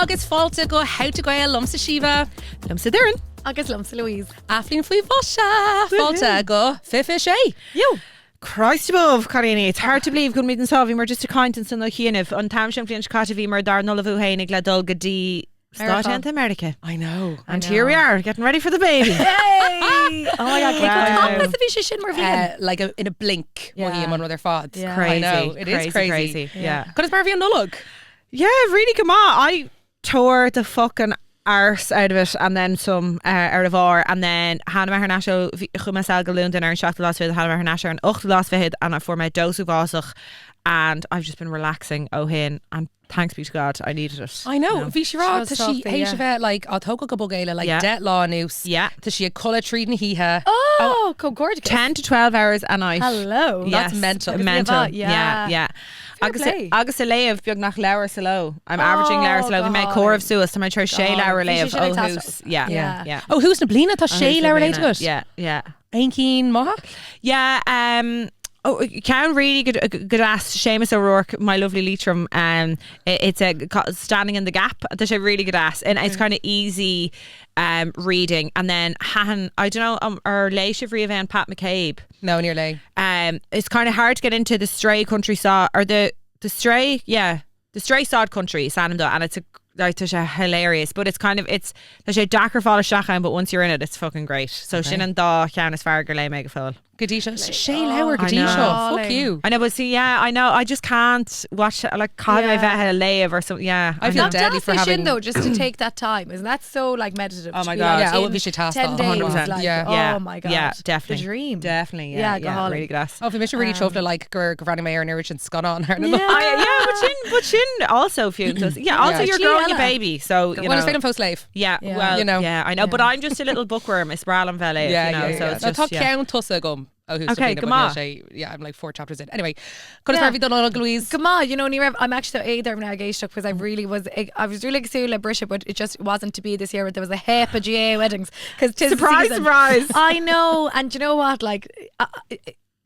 agus fáilte go How to Gael liomsa Síomha. Liomsa Doireann. Agus liomsa Louise. Athbhliain faoi bhoise! Fáilte go 26! Yo! Christ above, cailíní, it's hard to believe go bhfuilimid anseo, bhíomar just ag caint ansan ó chianaibh, an t-am sin an bhliain seo caite bhíomar dár n-ullmhú fhéinig le dul go dtí Stáit Aontaithe Meiriceá. I know. And here we are, getting ready for the baby. Yay! Oh my God, cé chomh Wow. tapa is a bhí sé sin mar bhliain? Like a, in a blink, Yeah. mothaím an rud ar fad. Yeah. Crazy. I know, it is crazy, crazy. crazy. Yeah. Conas mar a bhí an Nollaig? Yeah, really go maith. I tore the fucking arse out of it and then some uh, ar a bharr and then tháinig mé thar n-ais ó chuaigh mé sall go Londain ar an seachtú lá is fichead tháinig mé thar n-ais ar an ochtú lá is fichead and fuair mé dós uafásach and I've just been relaxing ó shin and thanks be to God I needed it. I know, bhí sí rá, tá sí sásta, théis a bheith like á tógáil go bog é le like Yeah. 10 lá anuas. Yeah. Tá sí ag codladh tríd na hoíche. Oh, chomh gorgeous. 10 to 12 hours a night. Hello. Yes. That's mental. Mental. Yeah. Yeah, yeah. Agus play. agus ag léamh beagnach leabhar sa ló. I'm averaging leabhar sa ló. Oh, Bhí mé ag go comhaireamh hálainn. suas, tá mé tar éis sé Go leabhar a hálainn. Bhí sé léamh sin ag ó teastáil. thús. Yeah. Yeah. Yeah. Ó thús na bliana tá Ó sé thús na leabhar léite bliana. agat. Yeah, yeah. Aon cinn maithe? Yeah, um, oh, ceann really go, go deas Seamus O'Rourke, My Lovely Leitrim. Um, i- it's a Standing in the Gap. Tá sé really go deas and it's kind of easy um, reading. And then thaitin, I don't know, um, ar léigh sibh riamh aon Pat McCabe. No, níor léigh. Um, it's kind of hard to get into the Stray Country Sod or the the Stray, yeah, the Stray Sod Country is ainm dó, and it's a like tá sé hilarious, but it's kind of it's tá sé deacair fáil isteach ann, but once you're in it, it's fucking great. So sin an dá cheann is fearr gur léigh mé go fóill. Go dtí seo. Sé leabhar go I dtí know. seo. Fuck you. I know, but see, yeah, I know. I just can't watch it. Like, caithfidh mé Yeah. bheith ag léamh or something. Yeah, I feel know. deadly That's for the having- sin though, just to take that time. Isn't that so like meditative? Oh to my be, God. Like, Yeah, I in would be shit 10 tasked days. 100%. Like, Yeah. Oh Yeah. my God. Yeah, definitely. The dream. Definitely, yeah, Yeah, go yeah, hálainn. really gas. Oh, bhí mise really chuffed le like gur gur bhreathnaigh mé ar an oiread sin scannán ar na Yeah. I, yeah, but sin, but sin also fiú. Yeah, also Yeah. you're Slí growing a eile. baby, so you Well, is know. féidir fós léamh. Yeah, Yeah. well, You know. yeah, I know, but I'm just a little bookworm. Is breá liom bheith ag léamh, Yeah, you know, yeah, so yeah. it's Now, just tá yeah. ceann tosaithe agam ó thús na Okay, bliana, go but níl maith. sé- Yeah, I'm like four chapters in. Anyway, conas Yeah. mar a bhí do Nollaig, Louise? Go maith, you know, ní raibh, I'm actually éad orm now ag éisteacht because I really was, I was really ag súil le briseadh, but it just wasn't to be this year. But there was a heap of GAA weddings because Surprise, surprise. I know, and do you know what? Like, I,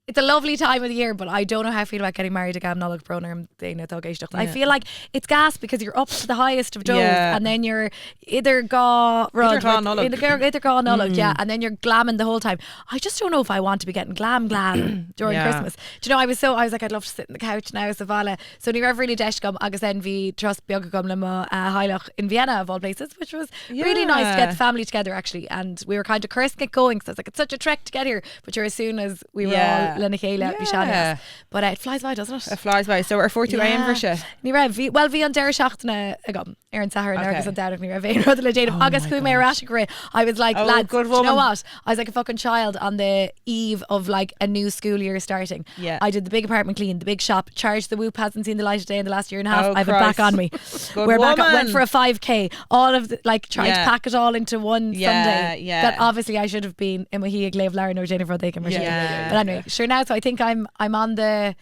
it's a lovely time of the year, but I don't know how I feel about getting married ag am Nollag brón orm daoine atá ag éisteacht. I feel like it's gas because you're up to the highest of dose Yeah. and then you're idir dhá rud Idir dhá with- Nollag. idir idir dhá Nollag, yeah, and then you're glamming the whole time. I just don't know if I want to be getting glam glam during Yeah. Christmas. Do you know, I was so, I was like, I'd love to sit in the couch now sa bhaile. So ní raibh really deis agam agus then bhí turas beag agam le mo uh, theaghlach in Vienna of all places, which was really nice to get Yeah. the family together actually. And we were kind of cursing it going because I was like, it's such a trek to get here. But sure, as soon as we were Yeah. all lena chéile, bhí sé Yeah. an-deas. But uh, it flies by, doesn't it? It flies by. So ar fuair tú aon bhriseadh? Ní raibh, bhí, well bhí an deireadh seachtaine agam ar an Satharn Okay. agus an Domhnach ní raibh aon rud le déanamh agus chuaigh mé ar ais ag rith. I was like, Oh, lads, good do you know woman. what? I was like a fucking child on the eve of like a new school year starting. Yeah. I did the big apartment clean, the big shop, charged the Whoop hasn't seen the light of day in the last year and a half. Oh, I have it back Christ. on me. Good We're back on, went woman. for a 5k. All of the, like trying Yeah. to pack it all into one Yeah, Sunday. yeah. That obviously I should have been in mo shuí ag léamh leabhar nó déanamh rud éigin mar sin. Yeah. But anyway, sure now. So I think I'm I'm on the,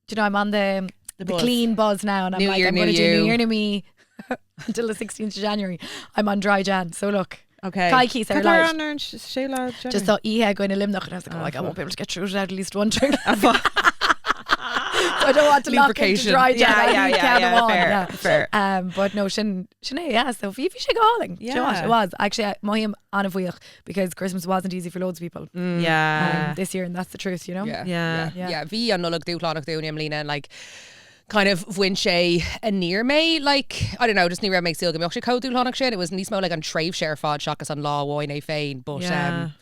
do you know, I'm on the the, buzz. clean buzz now, and I'm New like year, I'm new going to do you. New Year, new me until the 16th of January. I'm on dry Jan. So look, Okay. Coicís ar Cad ar leid. an ar an sé lá January? Just thought oíche againn i Luimneach, and I was like, oh, like, I won't be able to get through it without at least one drink. so I don't want to lock into Lubrication. dry Jan. Yeah, I yeah, need yeah, ceann yeah, amháin, fair, yeah. fair. Um, but no, sin sin é, yeah. So bhí bhí sé go hálainn. Do you know what? Yeah. It was actually I- mothaím an-bhuíoch because Christmas wasn't easy for loads of people Yeah. um, this year, and that's the truth, you know. Yeah. Yeah. Yeah. Yeah. Bhí an Nollaig dúshlánach dúinn i mbliana and like kind of bhain sé aniar mé like I don't know just ní raibh mé ag súil go mbeadh sé chomh dúshlánach sin. It was níos mó like an tréimhse ar fad seachas an lá amháin é féin but Yeah. um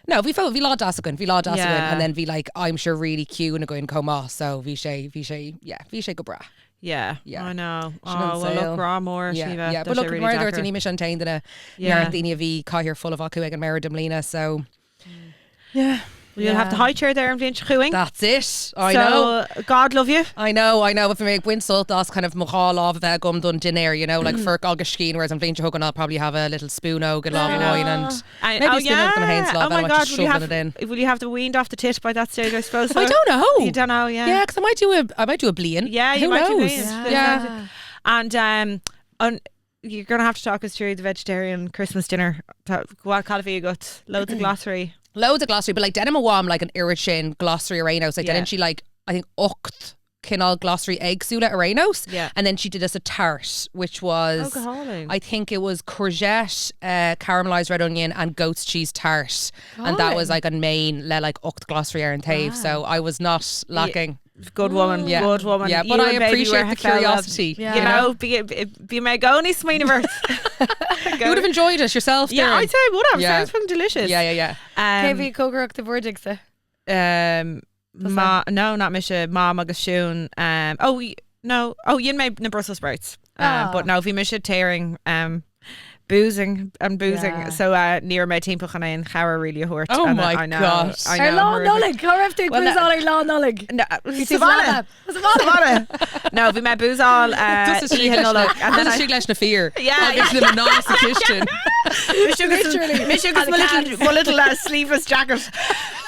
no bhí bhí lá deas againn bhí lá deas againn Yeah. and then bhí like I'm sure really ciúin againn chomh maith so bhí sé bhí sé yeah bhí sé go breá. Yeah. Yeah. I know. Sin an Oh, well, saol. look, grá mór, Yeah, Síomha. yeah. Tá But sé look, really mar dúirt deacair. ní mise an t-aon duine Yeah. neart daoine a bhí cathaoir folamh acu ag an mbord i mbliana so yeah. Well, you'll have the high chair there an bhliain seo chugainn. That's it. I so, know. God love you. I know, I know. Bhí mé ag baint sult as kind of mo dhá lámh a bheith agam don dinnéar, you know, like fork agus scian, whereas an bhliain seo chugainn I'll probably have a little spoonóg i lámh amháin and And, maybe oh, a spoonóg do mo haon yeah. sa lámh Oh my eile, I might God, just will you shovel have it in. will you have the weaned off the tit by that stage, I suppose? I so? don't know. You don't know, yeah. Yeah, because I might do a, I might do a bliain. Yeah, you Who might do knows? bliain. Yeah. And um, on, you're gonna have to talk us through the vegetarian Christmas dinner. What cad a bhí agat? Loads of glossary. Loads of glossary, but like déanaim mo mham like an oiread sin glossary ar aon nós. Like Yeah. déanann sí like I think ocht cineál glasraí éagsúla ar aon nós. Yeah. And then she did us a tart, which was, Oh, go hálainn. I think it was courgette, uh, caramelized red onion and goat's cheese tart. And that was Hálainn. like an main le like ocht glasraí ar an taobh. So I was not lacking. Good woman, Yeah. good woman. Yeah, but You I and baby appreciate were the fell in love. curiosity. Yeah. You know, bhí bhí mé i gcónaí ag smaoineamh ort. You would have enjoyed it yourself. Yeah, Doireann. I'd say I would have. Yeah. Sounds fucking delicious. Yeah, yeah, yeah. Cé Um, bhí ag cócaireacht do bhur dtighse? um, ma, no, not mise, Mom agus Siún. Um, oh, no, oh, dhein mé na Brussels sprouts. Um, Ah. But no, bhí mise tearing, um, boozing and boozing. Yeah. So uh, ní raibh mé timpeall chun aon chabhair really a thabhairt. Oh And, uh, my I know, God. I Ar know, Lá horrific. Nollag, cá raibh tú ag Well, búsáil ar Lá Nollag? No, Bhí sa tú bhaile. sa bhaile. Sa bhaile. No, bhí mé ag búsáil uh, Tusa oíche Nollag. And then I- istigh leis na fir. Yeah, Agus na mná sa chistin. Mise agus- Literally. mise agus And my the little, cans. my little uh, sleeveless jacket.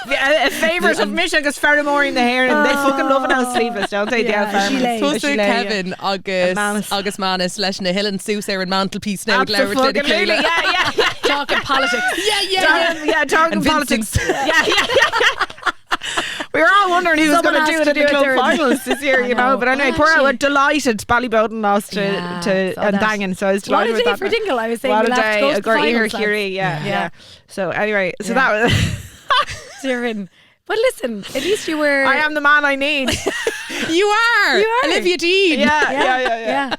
A, a favourite of mise agus feirmeoirí na hÉireann. They fucking love an old sleeveless, don't they? The Yeah, old farmers. gilet. The Tusa gilet, yeah. Kevin agus Manus. agus Manus leis na huilleann suas ar an mantelpiece now Absolutely. Yeah, yeah, yeah. Talking politics. Yeah, yeah, yeah. Talking, yeah, talking And politics. Vincent's. Yeah, yeah, yeah. We were all wondering who was Someone going to has do it to in the do it, club Doireann. finals this year, I you know. know. But anyway, Well, poor actually- we're delighted Ballyboden lost to Yeah, to saw and that. Dangan, so I was What delighted a with day that. for Dingle. I was saying What we'll a have to day. go to A the great year, finals, lads. Curie. Yeah, Yeah. yeah. So anyway, so Yeah. that was. Doireann. But listen, at least you were. I am the man I need. You are. You are. Olivia Dean. Yeah, yeah, yeah, yeah.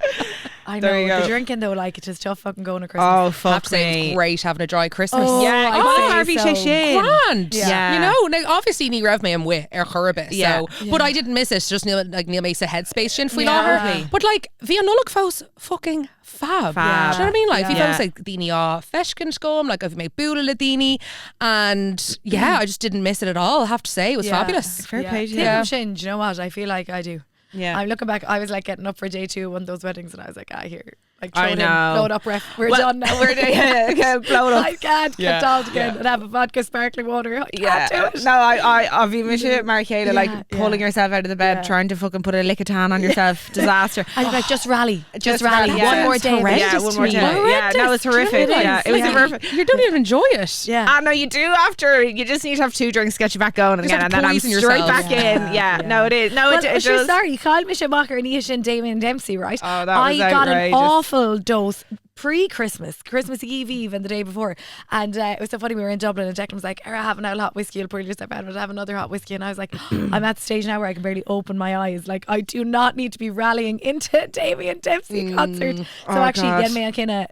I There know. you go. The drinking though, like it's just tough fucking going to Christmas. Oh fuck Have to say it was me. great having a dry Christmas. Oh, Yeah, I'd oh, say Harvey so. Shashin. Grand. Yeah. You know, now obviously ní raibh mé amuigh ar chor ar bith, Yeah. So, but I didn't miss it. Just níl like níl mé sa headspace sin faoi Yeah. láthair. Totally. But like bhí an Nollaig fós fucking fab. Fab. Do you know what I mean? Like bhí Yeah. fós like daoine á feiscint agam, like bhí mé ag bualadh le daoine and yeah, I just didn't miss it at all. I have to say it was Yeah. fabulous. Fair play to you. Think Yeah. of sin, do you know what? I feel like I do. Yeah. I'm looking back. I was like getting up for day two of one of those weddings, and I was like, ah, here, like I throw it in, know. blow it up, ref. We're Well, done now. We're done. Yeah, okay, blow it up. I can't Yeah. get down again Yeah. and have a vodka sparkling water. I Yeah. can't do it. No, I, I, bhí mise mar a chéile, like Yeah, pulling yeah. yourself out of the bed, Yeah. trying to fucking put a Lickitan on yourself. Disaster. I was like, just rally, just, Just rally. rally, yeah. One more day. of Horrendous it. Yeah, one to more me. day. Yeah, no, it's Do you know what I horrific. mean? Yeah, it was Like, horrific. You don't even enjoy it. Yeah. Ah, no, you do after. You just need to have two drinks, get you back going Just again, have and to then I'm poison straight yourself. back in. Yeah, Yeah. no, it is. No, Well, it, it sure, does. sorry, Chaill mise amach ar an oíche sin Damien Dempsey, right? Oh, that was I got an outrageous. awful dose pre-Christmas, Christmas Eve Eve and the day before. And uh, it was so funny, we were in Dublin and Declan was like, "Ara, have another hot whiskey, you'll pull yourself out of it, have another hot whiskey. And I was like, I'm at the stage now where I can barely open my eyes. Like, I do not need to be rallying into a Damien Dempsey concert. So Oh, actually, God. dhein mé an cinneadh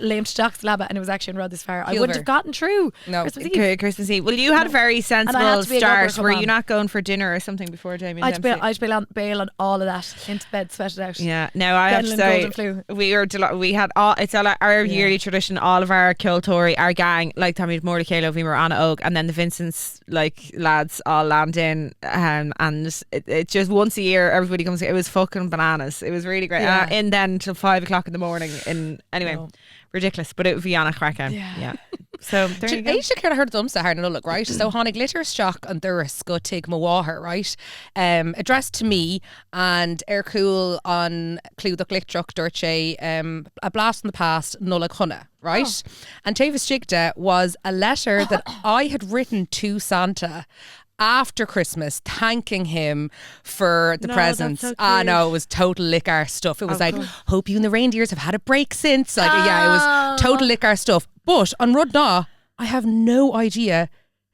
léimt isteach sa leaba and it was actually an rud is fearr. I wouldn't Kilver. have gotten through No. Christmas Eve. Okay, Christmas Eve. Well, you had a very And I sensible had to be a start. gobber Were come you on. not going for dinner or something before Damien I'd Dempsey? bail, I'd bail on, bail on all of that into bed, sweat it out. Yeah, no, I have to Benlin say Golden Flu. we were deli- we had all it's all our Yeah. yearly tradition. All of our ceoltóirí, our gang, like táimid mór le chéile, bhí mar an-óg, and then the Vincent's like lads all land in, um, and it, it just once a year everybody comes. It was fucking bananas. It was really great. Yeah. Uh, in then till 5 o'clock in the morning. In anyway, No. ridiculous, but it would be an-chraic. Yeah. yeah. So there you go. Éist céard a tharla domsa thar na Nollag, right? So tháinig litir isteach an doras go tigh mo mháthar, right? Um, addressed to me and ar chúl an clúdach litreach dúirt sé um, a blast from the past Nollaig shona, right? Oh. And taobh istigh de was a letter that I had written to Santa after Christmas, thanking him for the No, that's presents. so Ah, cute. no, it was total lick arse stuff. It was Oh, like, cool. hope you and the reindeers have had a break since. Like, yeah, it Oh. was total lick arse stuff. But on rud ná, I have no idea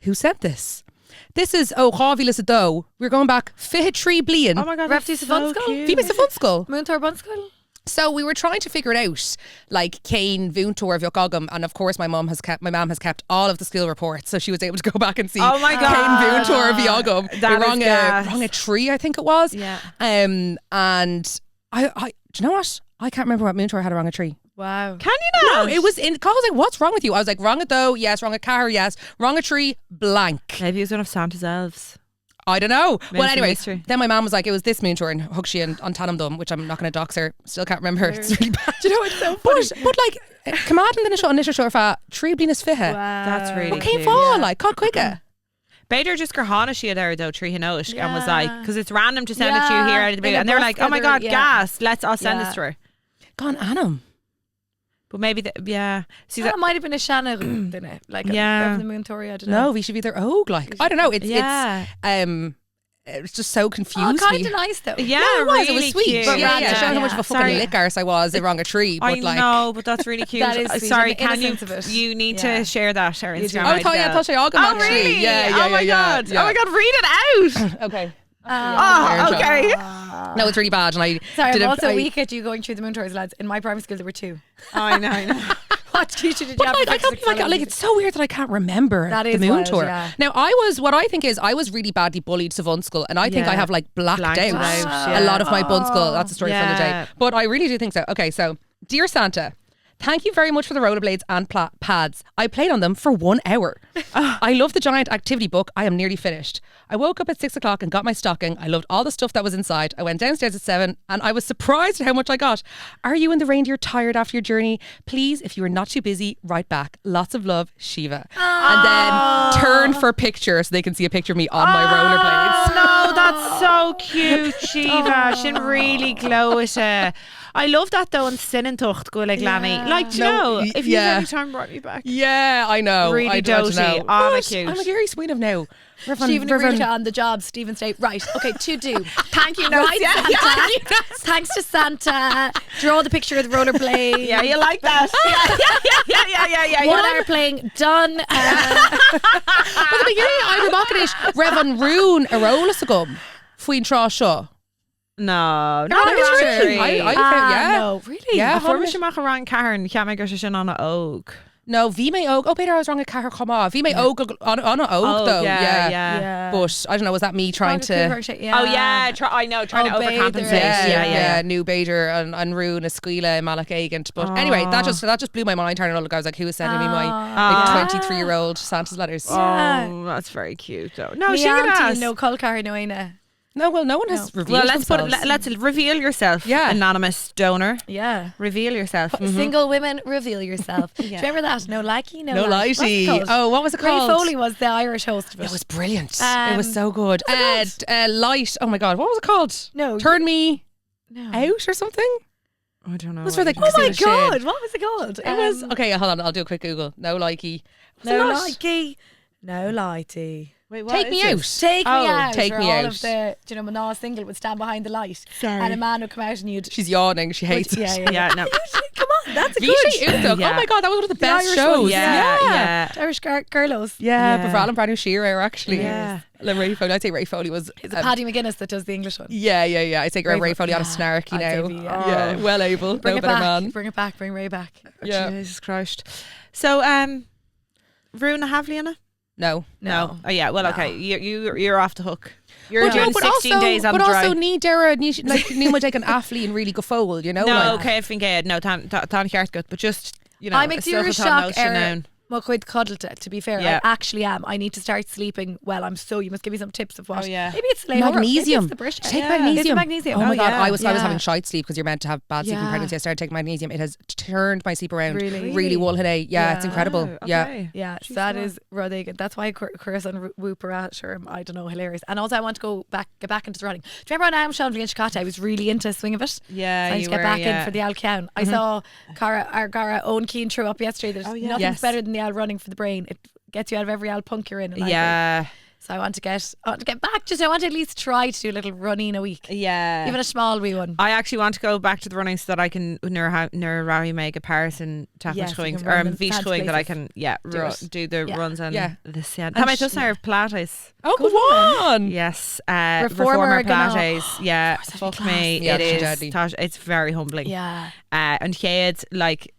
who sent this. This is ó 2002. We're going back 23 bliain. Oh my god, Raibh that's tú sa so bhunscoil? cute. Bhí mé sa bhunscoil. Múinteoir bunscoil? So we were trying to figure it out, like cén mhúinteoir a bheadh agam, and of course my mum has kept my mum has kept all of the school reports, so she was able to go back and see. Oh my Cén God. mhúinteoir a bhí agam. That is rang a gas. rang a trí, I think it was. Yeah. Um, and I, I, do you know what? I can't remember what múinteoir had a rang a trí. Wow. Can you not? No, it was in. Carl was like, "What's wrong with you?" I was like, "Rang a dó, yes. Rang a ceathair, yes. Rang a trí, blank." Maybe it was one of Santa's elves. I don't know. Maybe well, it's a anyway, mystery. then my mom was like, it was this múinteoir, and thug sí an, an t-ainm dom, which I'm not going to dox her. Still can't remember. It's really bad. Do you know what's so funny? But, but like, coimeádann duine seo an litir seo ar feadh trí bliana is fiche. Wow. That's really But cén cute. fáth, like, cad chuige? B'fhéidir just gur tháinig siad air though trí nóis and was like Yeah. because it's random to send it to you Yeah, here out of the blue in a and they were like bus oh my together, god yeah. gas let's I'll send Yeah. this to her Gan ainm. but maybe the, yeah see That that might have been a sean duine, like Yeah. yeah. the múinteoirí, I don't know. No, we should be there. Oh, like, I don't know. It's, yeah it's, um, It was just so Oh, confused kind me. of nice though. Yeah, No, it was. really it was sweet. cute. Yeah, yeah, Yeah. Showing how much of a fucking Sorry. lick arse I was in wrong a tree. But I like, know, but that's really cute. That is Uh, sweet, Sorry, and the can you? innocence of it. You need Yeah. to share that our You do. Instagram. Oh, I thought yeah, I thought she all Oh, actually. really? Yeah, yeah, Oh my yeah, yeah, god. yeah. Oh my god. Read it out. Okay. Oh, okay. No, it's really bad, and I Sorry, did I'm a- also I- weak at you going through the moon tours, lads. In my primary school, there were two. I know. I know. What teacher did you But have? like, for I can't six believe I, like it's so weird that I can't remember That the is moon wild, tour. yeah. Now I was what I think is I was really badly bullied to Bunschool, and I think Yeah. I have like blacked, Blacked out, out, a yeah. lot of my Bunschool. That's a story for another Yeah. day. But I really do think so. Okay, so dear Santa. Thank you very much for the rollerblades and pla- pads. I played on them for one hour. I love the giant activity book. I am nearly finished. I woke up at six o'clock and got my stocking. I loved all the stuff that was inside. I went downstairs at seven and I was surprised at how much I got. Are you and the reindeer tired after your journey? Please, if you are not too busy, write back. Lots of love, Shiva. And then turn for a picture so they can see a picture of me on my rollerblades. Oh, no, that's so cute, Shiva. Sin really glow it. I love that though in Sinantocht go like Lanny. Like, do you No, know, y- if you yeah. have any time, write me back. Yeah, I know. Really I, I don't doty. know. Ah, But cute. I'm like Gary Sween of now. Revan, Stephen Revan- Aruta on the job. Stephen State. Right. Okay. To do. Thank you, no, Right, yeah, Santa. Thanks to Santa. Draw the picture of the rollerblade. Yeah, you like that. Yeah, yeah, yeah, yeah, yeah, yeah. One hour playing. Done. But the beginning, I remarked Revan Rune Arolasagum. Faoin trá seo. No, No, not really. really. I, I, ah, yeah. No, really. Yeah. Fuair mise amach rang ceathair, cheap mé go raibh sé sin an-óg. No, bhí mé óg. Oh, Peter, I was wrong at Cahar Chomá. Bhí mé óg an óg Oh, though. yeah, Yeah. yeah. Yeah. But I don't know, was that me trying to Yeah. Oh yeah, try, I know, trying Oh, to bathe overcompensate. her. yeah, Yeah, yeah, yeah. New Bader and, and Rune, Esquila, Malak Agent. But anyway, that just that just blew my mind. Turning I was like, who is sending me my Ah. like 23 year old Santa's letters? Yeah. Oh, that's very cute though. No, Me she could auntie, ask. no Colcar, no Aina. No, well, no one has revealed Well, let's put it, themselves. let, let's reveal yourself. Yeah. Anonymous donor. Yeah. Reveal yourself. Mm-hmm. Single women, reveal yourself. Do you remember that? No likey, no, No light. What's it lighty. called? Oh, what was it Ray called? Foley was the Irish host of it. It was brilliant. it was Um, so good. Light. Oh my god, what was it called? No, Turn me no. out or something. I don't know. It was for the Oh my shit. god, what was it called? It was okay. Hold on, I'll do a quick Google. No likey. Was it No not? likey, no lighty. Wait, what Take is me it? out. Take Oh, me out. Take where Me all Out. Of the, do you know, Manal single would stand behind the light, Sorry. and a man would come out and you'd. She's yawning. She hates yeah, it. yeah, Yeah, no. Come on, that's a Bhí good. sé iontach. Yeah. Oh my god, that was one of the best Irish one. shows. Yeah, yeah. Irish girlos. Yeah, Yeah. but Alan Branu Shearer actually. Yeah. Le Ray Foley. I'd say Ray Foley was. Is it Paddy McGuinness that does the English one? yeah, yeah, yeah. I'd say Ray, Ray Ray Fo- Foley on a yeah, snarky I'd say now. be, yeah. Yeah, well able. Bring no it better back. man. Bring it back. Bring Ray back. Yeah. Jesus Christ. So, Rune Havliana? No. No. Oh yeah. Well, No. okay. You you you're off the hook. You're But, doing no, but 16 also, days on but the dry. also ní deireadh ní like ní muid ag an athlete really go fóill, you know? no, like, okay, fin no, tan tan ceart gut, but just you know, I'm ag is dócha dúr tá shock nó sin ar ann. mo chuid codlata, to be fair. Yeah. I actually am. I need to start sleeping well. I'm so you must give me some tips of what. Oh, yeah. Maybe it's late Magnesium. Maybe it's the brush. Take Yeah. magnesium. Is it magnesium? Oh my Oh, god, yeah. I was I was Yeah. having shite sleep because you're meant to have bad sleep in Yeah. pregnancy. I started taking magnesium. It has turned my sleep around. Really? Really well today. Yeah, it's Yeah. incredible. Oh, Yeah. okay. Yeah, Jeez, so that wow. is rather good. That's why Chris and Whoop sure, I don't know, hilarious. And also, I want to go back, get back into the running. Do you remember when I am Sean Bhí Chicago? I was really into swing of it. Yeah, So I need you to get were, back yeah. in for the Alcan. I saw Cara, our Gara Owen Keane threw up yesterday. There's Oh, yeah. nothing's Yes. better than the owl running for the brain. It gets you out of every owl punk you're in. And I agree. Yeah. So I want to get, I want to get back. Just I want to at least try to do a little running a week, Yeah. even a small wee one. I actually want to go back to the running so that I can nuair a make a Paris and Yes, you going can or run them bhís fancy going that I places. can yeah Do ru- it. do the Yeah. runs and Yeah. the sand. Tá mé just ar Pilates. Oh, go on. Yes, uh, Reformer reformer gonna- Pilates. Yeah, that'd be fuck class. me. Yeah, it it's is. deadly. Tá- it's very humbling. Yeah. Uh, and chéad like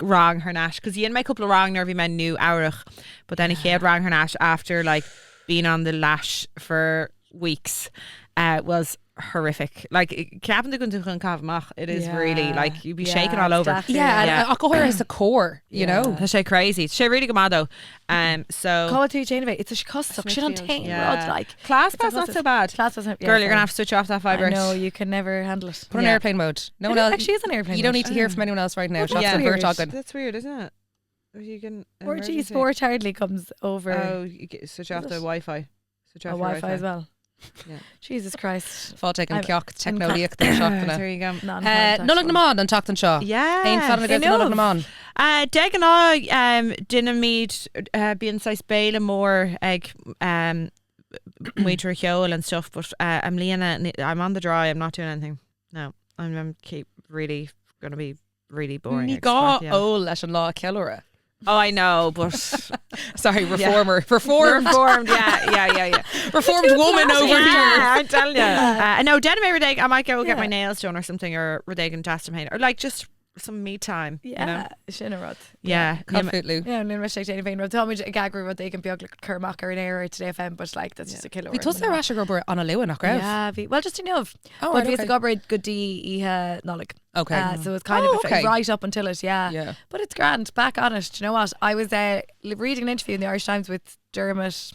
rang her nash because dhein mé cúpla rang nuair a bhí mé Nua-Eabhrac but then a chéad rang her nash after like being on the lash for weeks uh, was horrific like ceapann tú go bhfuil tú chun caitheamh amach it is really Yeah. like you'd be Yeah, shaking all it's over definitely- Yeah, and Yeah. uh, alcohol is the core, you know. Tá sé crazy sé really go maith though um, so Call it to Jane It's a Chicago. Shit on tain Yeah. rud like class It's a pass not process. so bad Class wasn't. yeah, girl you're gonna sorry. have to switch off that I vibrate know you can never handle it. Put on Yeah. airplane mode. No It one is- else. actually is on airplane You don't mode. need to hear from anyone else right now. Well, Shots that's and weird. Vertogen. that's weird isn't it you can 4G emergency. Sport hardly comes over oh you get, switch off Is the it? Wi-Fi switch a off your Wi-Fi as well. Yeah. Jesus Christ. Fáilte an I'm- ceacht teicneolaíocht den seachtaine. there you go Uh, Nollaig na mBan an tseachtain seo. Yeah. Aon phleananna Enough. Nollaig na mBan. Uh, de ghnáth um, déanaimid uh, bíonn saghas béile mór ag um, muintir cheoil and stuff, but uh, i mbliana, I'm on the dry, I'm not doing anything. No, I'm, I'm keep really gonna be really boring. Ní gá ól leis an lá a cheiliúradh. Oh, I know, but sorry, reformer, reformed, reformed, yeah, yeah, yeah, yeah. Reformed woman over here. Yeah, I'm telling you. Uh, no, déanfaidh mé rud éigin, I might go get my nails done or something, or rud éigin deas dom féin, or like just some me time. Yeah, you know? sin an rud. Yeah. Cad fút Lou? Yeah, níl mise ag déanamh aon rud. Táimid ag eagrú rud éigin beag le cur amach ar an aer ar Today FM, but like that's just a killer. Bhí tusa ar ais ag obair an-luath, nach raibh? Yeah, bhí. Well, just inniu. Oh, But right, bhíos okay. ag obair go dtí oíche Nollag. Okay. Uh, so it's kind Oh, of okay. right up until it, yeah. Yeah. But it's grand. Back on it. Do you know what? I was uh, reading an interview in the Irish Times with Dermot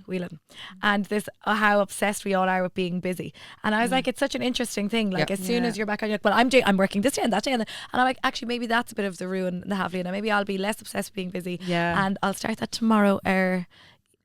Whelan and this uh, how obsessed we all are with being busy. And I was like, it's such an interesting thing. Like Yeah. as soon Yeah. as you're back on, you're like, well, I'm doing, I'm working this day and that day, and, and I'm like, actually, maybe that's a bit of the ruin in the Havliana. Maybe I'll be less obsessed with being busy. Yeah. And I'll start that tomorrow. Er,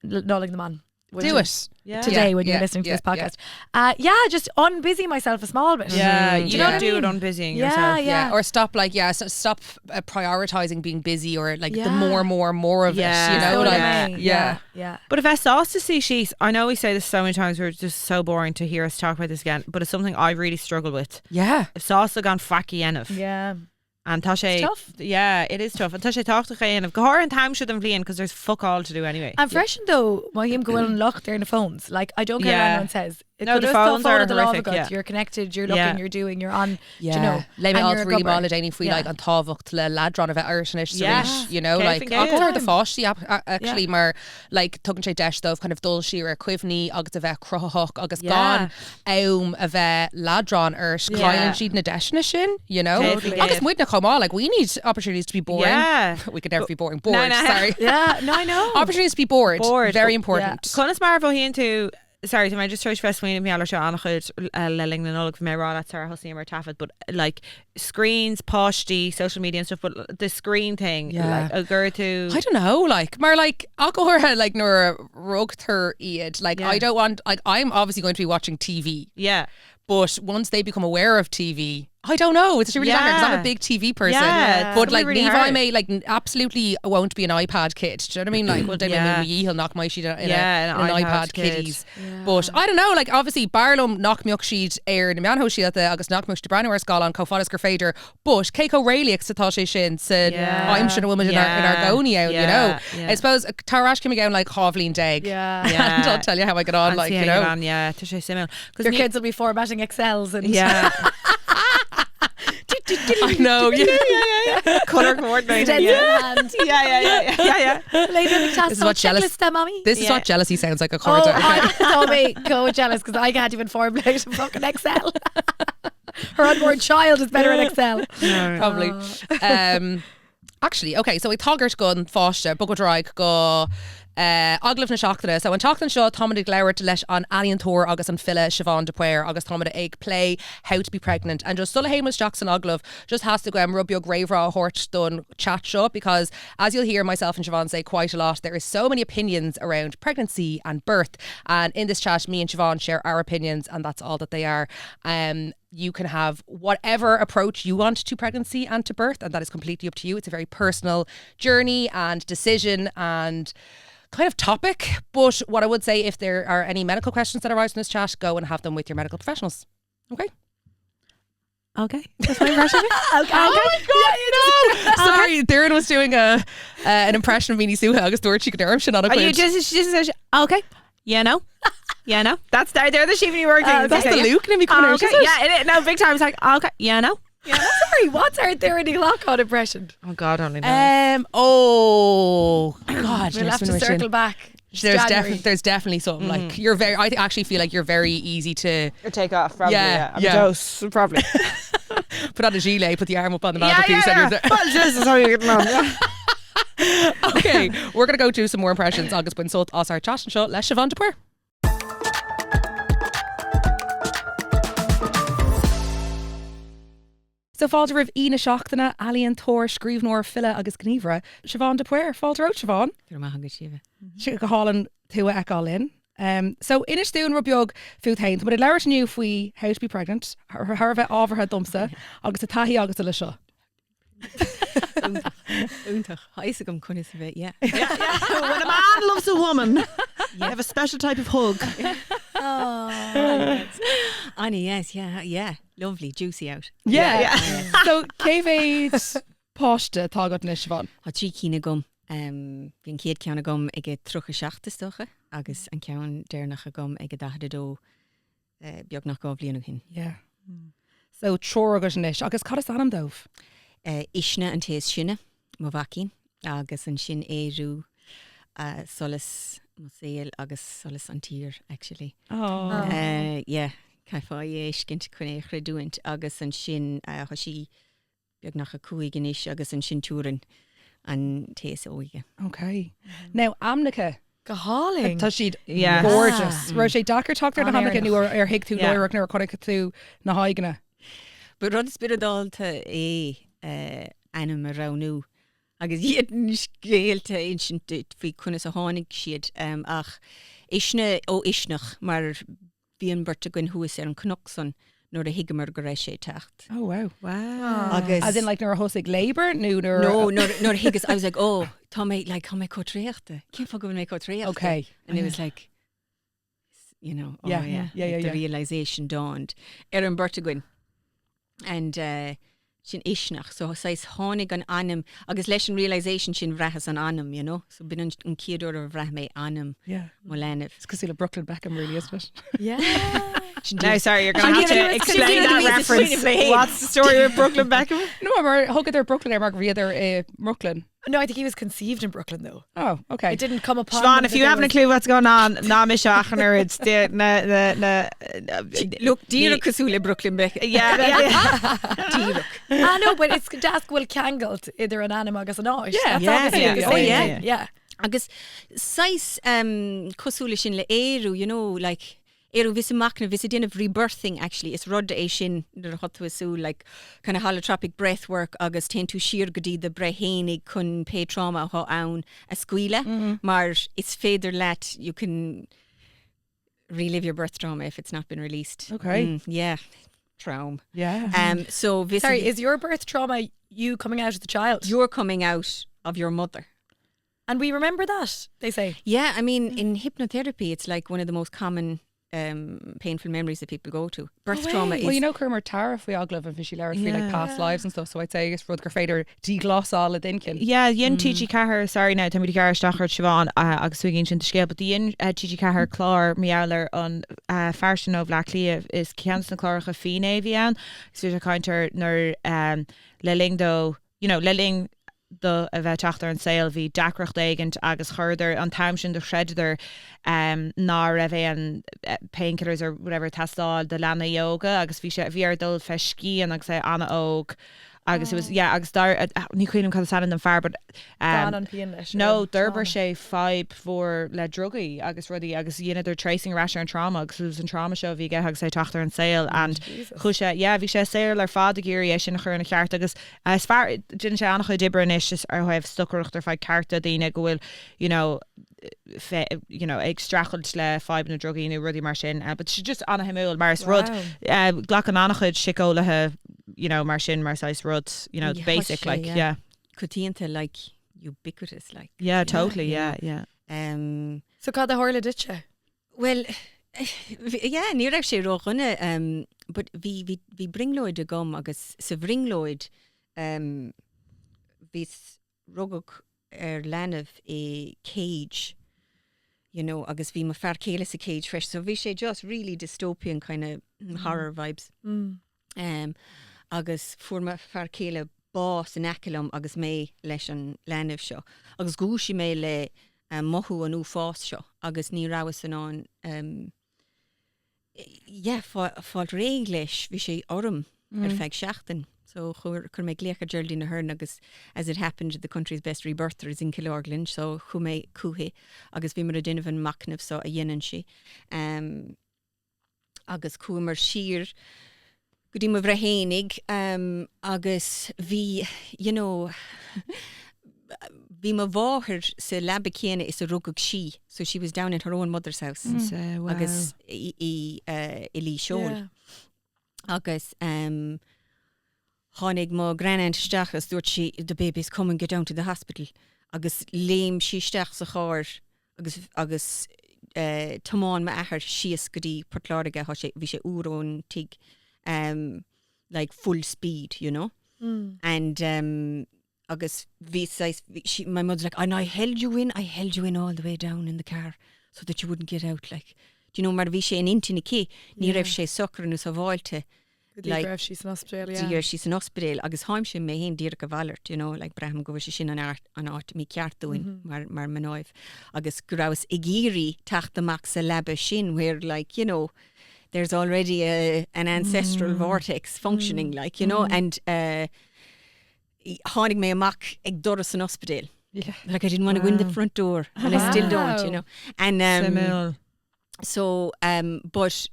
Nollag na mBan. which Do is it. Yeah. Today, Yeah, when you're yeah, listening to yeah, this podcast, uh, yeah, just unbusy myself a small bit. Yeah, Do you you know don't what I do it mean? unbusying Yeah, yourself. yeah. Or stop like yeah, so stop uh, prioritizing being busy or like the Yeah. more, more, more of Yeah. it. You know, So like yeah. am I. yeah. yeah, yeah. But if I saw to see she's, I know we say this so many times, we're just so boring to hear us talk about this again, but it's something I really struggle with. Yeah. Sásta gan faic a dhéanamh. Yeah. And tá sé It's tough. Yeah, it is tough. And tá sé tábhachtach a dhéanamh. Go háirithe an t-am seo den bhliain because there's fuck all to do anyway. And freisin though, mothaím go bhfuil an locht ar na phones. Like I don't care what Yeah. anyone says. It No, the could have phones phone are at the lámh horrific, agat. yeah. You're connected, you're looking, Yeah. you're doing, you're on. Yeah. Do you know? Léigh mé and alt you're ag really obair. maith le déanaí faoi Yeah. like an tábhacht le leadrán a bheith ort anois Yeah. arís, you know, Cé like faoin gcéad. go háirithe do pháistí actually mar like tugann sé deis dóibh kind of dul siar ar chuimhní agus a bheith cruthaitheach agus Yeah. gan am a bheith leadrán ort Yeah. cailleann siad na deiseanna sin, you know? Totally. Agus muidne chomh maith, like we need opportunities to be boring. Yeah. We could never be boring. Bored, no. sorry. Yeah, no, I know. Opportunities to be bored, Bored. very Yeah. important. Conas mar a mhothaíonn tú Sorry, tá mé just tar éis bheith ag smaoineamh mar gheall air seo an-chuid eh, le linn na Nollag bhí mé ag rá leat sar thosaíomar ar taifead, but like screens, páistí, social media and stuff, but the screen thing, Yeah. like, gur tú I don't know, like mar like ach go háirithe like nuair a rugtar iad, like Yeah. I don't want like I'm obviously going to be watching TV, Yeah. but once they become aware of TV, I don't know. It's really yeah. because I'm a big TV person. Yeah, it's But gonna like be really Levi hard. may like absolutely won't be an iPad kid. Do you know what I mean? Like, well, they Yeah. yeah. he'll knock my sheet in, a, Yeah, in an an iPad, iPad kid. kiddies. But I don't know. Like obviously b'fhearr liom nach mbeadh siad ar na meáin shóisialta agus nach mbeadh siad ag breathnú ar scáileán chomh fada is gur féidir. But cé chomh réalaíoch is atá sé sin sa Yeah. aimsir ina bhfuil muid inár Yeah. gcónaí ann, you know? Yeah, yeah. I suppose tar ar ais chugam i gceann like 12 bhliain. Yeah. Yeah. And I'll tell you how I get on, And like, see you how you know. get on, yeah, tá sé suimiúil. 'Cause Your ní- kids will be formatting Excels and Yeah. I know. Yeah. Colour coordinated. stencil Yeah. and Yeah, yeah, yeah, yeah, yeah. later in the class. This is what jealous- checklist there, mommy. This is Yeah. what jealousy sounds like a Oh, corridor. I told me go jealous because I can't even formulate a fucking Excel. Her unborn child is better at Excel. Probably. Um, actually, okay, so ag tagairt don pháiste, bogfaimid ar aghaidh go uh, agallamh na seachtaine. So an tseachtain seo táimid ag labhairt leis an ealaíontóir agus an file Siobhán de Paor agus táimid ag plé How to be Pregnant. And just sula théimid isteach san agallamh, just theastaigh uaim rud beag réamhrá a thabhairt don chat seo because as you'll hear myself and Siobhán say quite a lot, there is so many opinions around pregnancy and birth. And in this chat, me and Siobhán share our opinions and that's all that they are. Um, you can have whatever approach you want to pregnancy and to birth, and that is completely up to you. It's a very personal journey and decision and kind of topic. But what I would say, if there are any medical questions that arise in this chat, go and have them with your medical professionals. Okay. Okay. That's my impression of it. Okay. Oh my God, no! Sorry, Doireann was doing a uh, an impression of Míní Suaithe agus dúirt sí go ndearna sin Are you an-chuid. just, she just says, okay. Yeah, no. Yeah, no. That's there. They're the Sheevany working. Uh, That's the Luke and me coming out, Okay. is it? Yeah, it, no, big time. It's like, okay. Yeah, no. Sorry, what's our Doireann Lockon impression? Oh, God, only knows. Um. Oh God. We'll have to circle back. There's January. definitely there's definitely something like you're very. I actually feel like you're very easy to Take off, probably. Yeah, Yeah, I'm yeah. dose, probably. put on a gilet, put the arm up on the yeah, mantelpiece, yeah, and yeah. you're there. Well, Jesus, how are you getting on? Yeah. Okay, we're gonna go do some more impressions agus bain sult as ár chat anseo le Siobhán de Paor. So fáilte roimh aoi na seachtaine, ealaíontóir, scríbhneoir, file agus gníomhaire, Siobhán de Paor. Fáilte romhat, Siobhán. Go raibh maith agat, Síomha. Sé go hálainn tú a fheiceáil linn. Um, so inis dúinn rud beag fút féin. Tá muid ag labhairt inniu faoi How to be Pregnant, thar a bheith ábhartha domsa, agus tá taithí agatsa le seo. Iontach. Tá fhios agam conas a bheith, yeah. When a man loves a woman. You have a special type of hug. Annie, yes, yeah, yeah. Lovely, juicy out. Yeah. So cé mhéad páiste atá agat anois, Siobhán? Tá 3 cinn agam. Bhí an chéad ceann agam ag a 37 is dócha agus an ceann deireanach agam ag a 42 beagnach 2 bhliain ó shin. Yeah. So triúr agat anois agus cad is ainm dóibh? Uisne an té is sine, mo mhaicín, agus ansin Ériú, solas mo saoil agus solas an tír actually. Aww. Yeah, caithfeá é a fheiscint chun é a chreidiúint agus ansin tá sí beagnach 5 anois agus ansin Tuairin an té is óige. Ok. Now, ainmneacha. Go hálainn. Tá siad gorgeous. Raibh sé deacair teacht ar na hainmneacha nó ar thuig tú láithreach nuair a chonaic tú na haghaidheanna? Ba rud spioradálta é ainm a roghnú agus d'fhéadfainn scéalta a insint duit faoi conas a tháinig siad ach Uisne ó Uisneach mar Bhí an bheirt againn thuas ar an cnoc san nuair a thuigeamar go raibh sé ag teacht. Oh wow. Wow. Agus. As in like nuair a thosaigh labour nó nuair. No, nuair nuair a thuigeas, I was like, oh, tá mé, like, tá mé chomh traochta. Cén fáth go bhfuil mé chomh traochta? Okay. And it was like, you know, oh Yeah, yeah, yeah, yeah, like the yeah. realisation dawned ar an beirt againn. And uh, sin Uisneach, so saghas tháinig an ainm, agus leis an realisation sin bhraitheas an ainm, you know, so b'in an an chéad uair a bhraith mé ainm Yeah. mo leanbh. It's cosúil le Brooklyn Beckham really, isn't it? Yeah. Now, sorry, you're going to have to explain that reference. What's the story with Brooklyn Beckham? No, mar thugadar Brooklyn air mar bhíodar i mBrooklyn. No, I think he was conceived in Brooklyn though. Oh, okay. It didn't come upon Siobhán, them if that you there haven't a was- clue what's going on, ná mise ach an oiread de na na na Look, díreach cosúil le Brooklyn Beckham. Yeah, yeah. Díreach. Ah no, but it's deas go bhfuil ceangal idir an ainm agus an áit. Yeah. That's Yeah, obviously yeah, the yeah, same yeah. thing. Yeah. Agus saghas um, cosúil leis sin le Ériú, you know, like, Ériú, bhíos ag machnamh, bhíos ag déanamh rebirthing actually, is rud é sin nuair atá tú ag súil like kind of holotropic breath work agus téann tú siar go dtí do breith fhéinig chun pé trauma atá ann a scaoileadh mar is féidir leat you can relive your birth trauma if it's not been released. Okay. Mm, yeah. Traum. Yeah. Um, so bhíos Sorry, is your birth trauma you coming out of the child? you're coming out of your mother. And we remember that, they say. Yeah, I mean, in hypnotherapy, it's like one of the most common um, painful memories that people go to. Birth trauma is. Well, you know, chuireamar Tara faoi agallamh and bhí sí ag labhairt faoi like past lives and stuff, so I'd say is rud gur féidir díghlasáil i d'intinn. Yeah, dhein TG4, sorry now, táimid ag gearradh isteach ort Siobhán uh, agus tú ag insint do scéal, but dhein uh, TG4 clár mar gheall ar an uh, fear sin ó Bhleá Cliath is ceann de na cláracha fíné a bhí ann, agus bhí sé ag caint ar nuair um, le linn dó, you know, le linn dó a bheith ag teacht ar an saol bhí deacracht éigint agus chuireadar an t-am sin do chreideadar ná raibh aon painkillers or whatever ag teastáil do leanaí óga agus bhí sé bhí air dul fé scian agus é an-óg agus it was yeah agus dar ní cuimhin liom cad is ainm don fear but Gan an pian leis. no d'fhorbair sé fadhb mhór le drugaí agus rudaí agus dheineadar tracing ar ais ar an trauma agus it was an trauma seo a bhí aige agus é ag teacht ar an saol and chuaigh sé yeah bhí sé a saol ar fad ag iarraidh é sin a chur ina cheart agus Is fear, déanann sé an-chuid oibre anois is ar thaobh stocaireacht ar feadh cearta daoine go bhfuil you know fe, you know ag streachailt le fadhbanna drugaí nó rudaí mar sin. But tá sé just an-shuimiúil mar is rud Wow. glacann an-chuid síceolaithe you know mar sin mar saghas rud you know Yeah, basic sé, like yeah. yeah. Coitianta like ubiquitous like. Yeah, totally, yeah, yeah. Um, So cad a tharla duitse? Bhuel, yeah, ní raibh sé ródhona, um, but bhí, bhí, bhí brionglóid agam agus sa bhrionglóid, um, bhíos, rugadh ar leanbh i cage, you know, agus bhí mo fear céile sa cage freisin, so bhí sé just really dystopian kind of horror vibes. Um, agus fuair mo fear céile bás in aice liom agus mé leis an leanbh seo. Agus dhúisigh mé le mothú an uafáis seo agus ní rabhas in ann um, yeah, fáilt réidh leis, bhí sé orm ar feadh seachtain. So chuir chuir mé glaoch ar Geraldine Ahern agus as it happened the country's best rebirther is in Killorglin, so chuaigh mé chuici agus bhíomar ag déanamh an machnamh seo a dhéanann sí. Um, agus chuamar siar go dtí mo bhreith fhéinig agus bhí, you know, bhí mo mháthair sa leaba céanna is a rugadh sí, so she was down in her own mother's house agus í i Lios Póil. Agus tháinig mo grand-aunt isteach agus dúirt sí, the baby's coming, get down to the hospital agus léim sí isteach sa charr agus agus. Tiomáin m'athair síos go dtí Port Láirge, thá sé, bhí sé uair ón tigh, um, like full speed, you know. And um, agus bhí saghas, bhí she, my mother's like, and I held you in, I held you in all the way down in the car so that you wouldn't get out, like. Do you know, mar bhí sé in intinn aici, ní raibh sé socair nó sábháilte. Go dtí go raibh sí san ospidéal, yeah. Go raibh sí san ospidéal agus táimse mé féin díreach a mhalairt, you know, like braithim go bhfuil sé sin an áit, an áit mícheart dúinn mm -hmm. mar, mar mnáibh agus go rabhas ag iarraidh teacht amach sa leaba sin where like, you know, there's already a, an ancestral mm. vortex functioning mm. like, you know, mm. and uh, tháinig mé amach ag doras an ospidéil. Yeah. Like I didn't want to go in the front door and I still don't, you know. And um, so um, but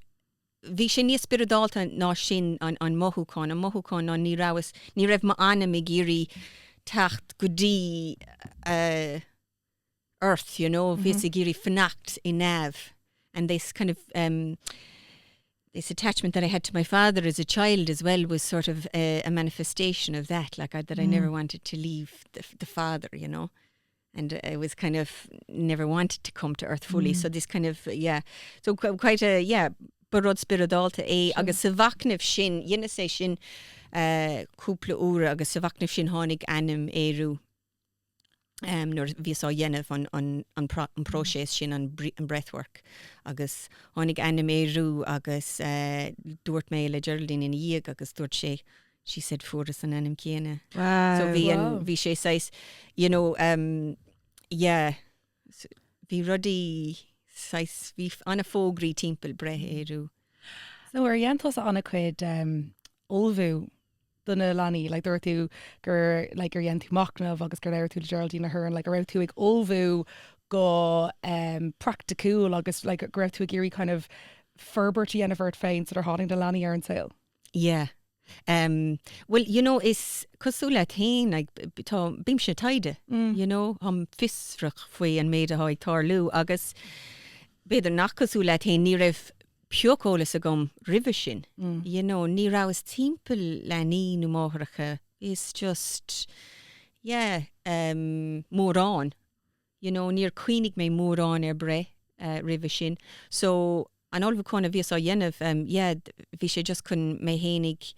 Bhí sé níos spioradálta ná sin, an mothúchán. An mothúchán ná ní rabhas, ní raibh m'anam ag iarraidh teacht go dtí earth, you know, bhíos ag iarraidh fanacht i neamh. And this kind of, this attachment that I had to my father as a child as well was sort of a manifestation of that, like I, that I never wanted to leave the, the father, you know. and I was kind of never wanted to come to earth fully mm. so this kind of yeah so quite a yeah ba rud spioradálta é agus sa mhachnamh sin dheineas é sin uh, cúpla uair agus sa mhachnamh sin tháinig ainm Ériu um, nuair bhíos á dhéanamh an, an, an, pro, an próiseas sin an, an breathwork agus tháinig ainm Ériu agus uh, dúirt mé le Geraldine ina dhiaidh agus dúirt sé she said fuaireas an ainm céanna. Wow. So bhí an, bhí sé saghas, you know, um, yeah, bhí rudaí saghas, bhí an-fhógraí timpeall breith Ériu. So ar dhein tusa an-chuid um, ullmhú do na leanaí, like dúirt tú gur like gur dhein tú machnamh agus gur labhair tú le Geraldine Ahern, like an raibh tú ag ullmhú go um, praiticiúil agus like go raibh tú ag iarraidh kind of forbairt a dhéanamh ort féin sular tháinig na leanaí ar an saol? Yeah. Um, well, you know, is cosúil leat féin, like, tá, bímse ag taighde, you know, táim fiosrach faoi an méid atá ag tarlú agus b'fhéidir nach cosúil leat féin, ní raibh pioc eolas agam roimhe sin, you know, ní rabhas timpeall leanaí nó máithreacha, is just, yeah, um, mórán. you know níor chuimhnigh mé mórán ar breith roimhe sin so an ullmhúchán a bhíos á dhéanamh em yeah bhí sé just chun mé fhéinig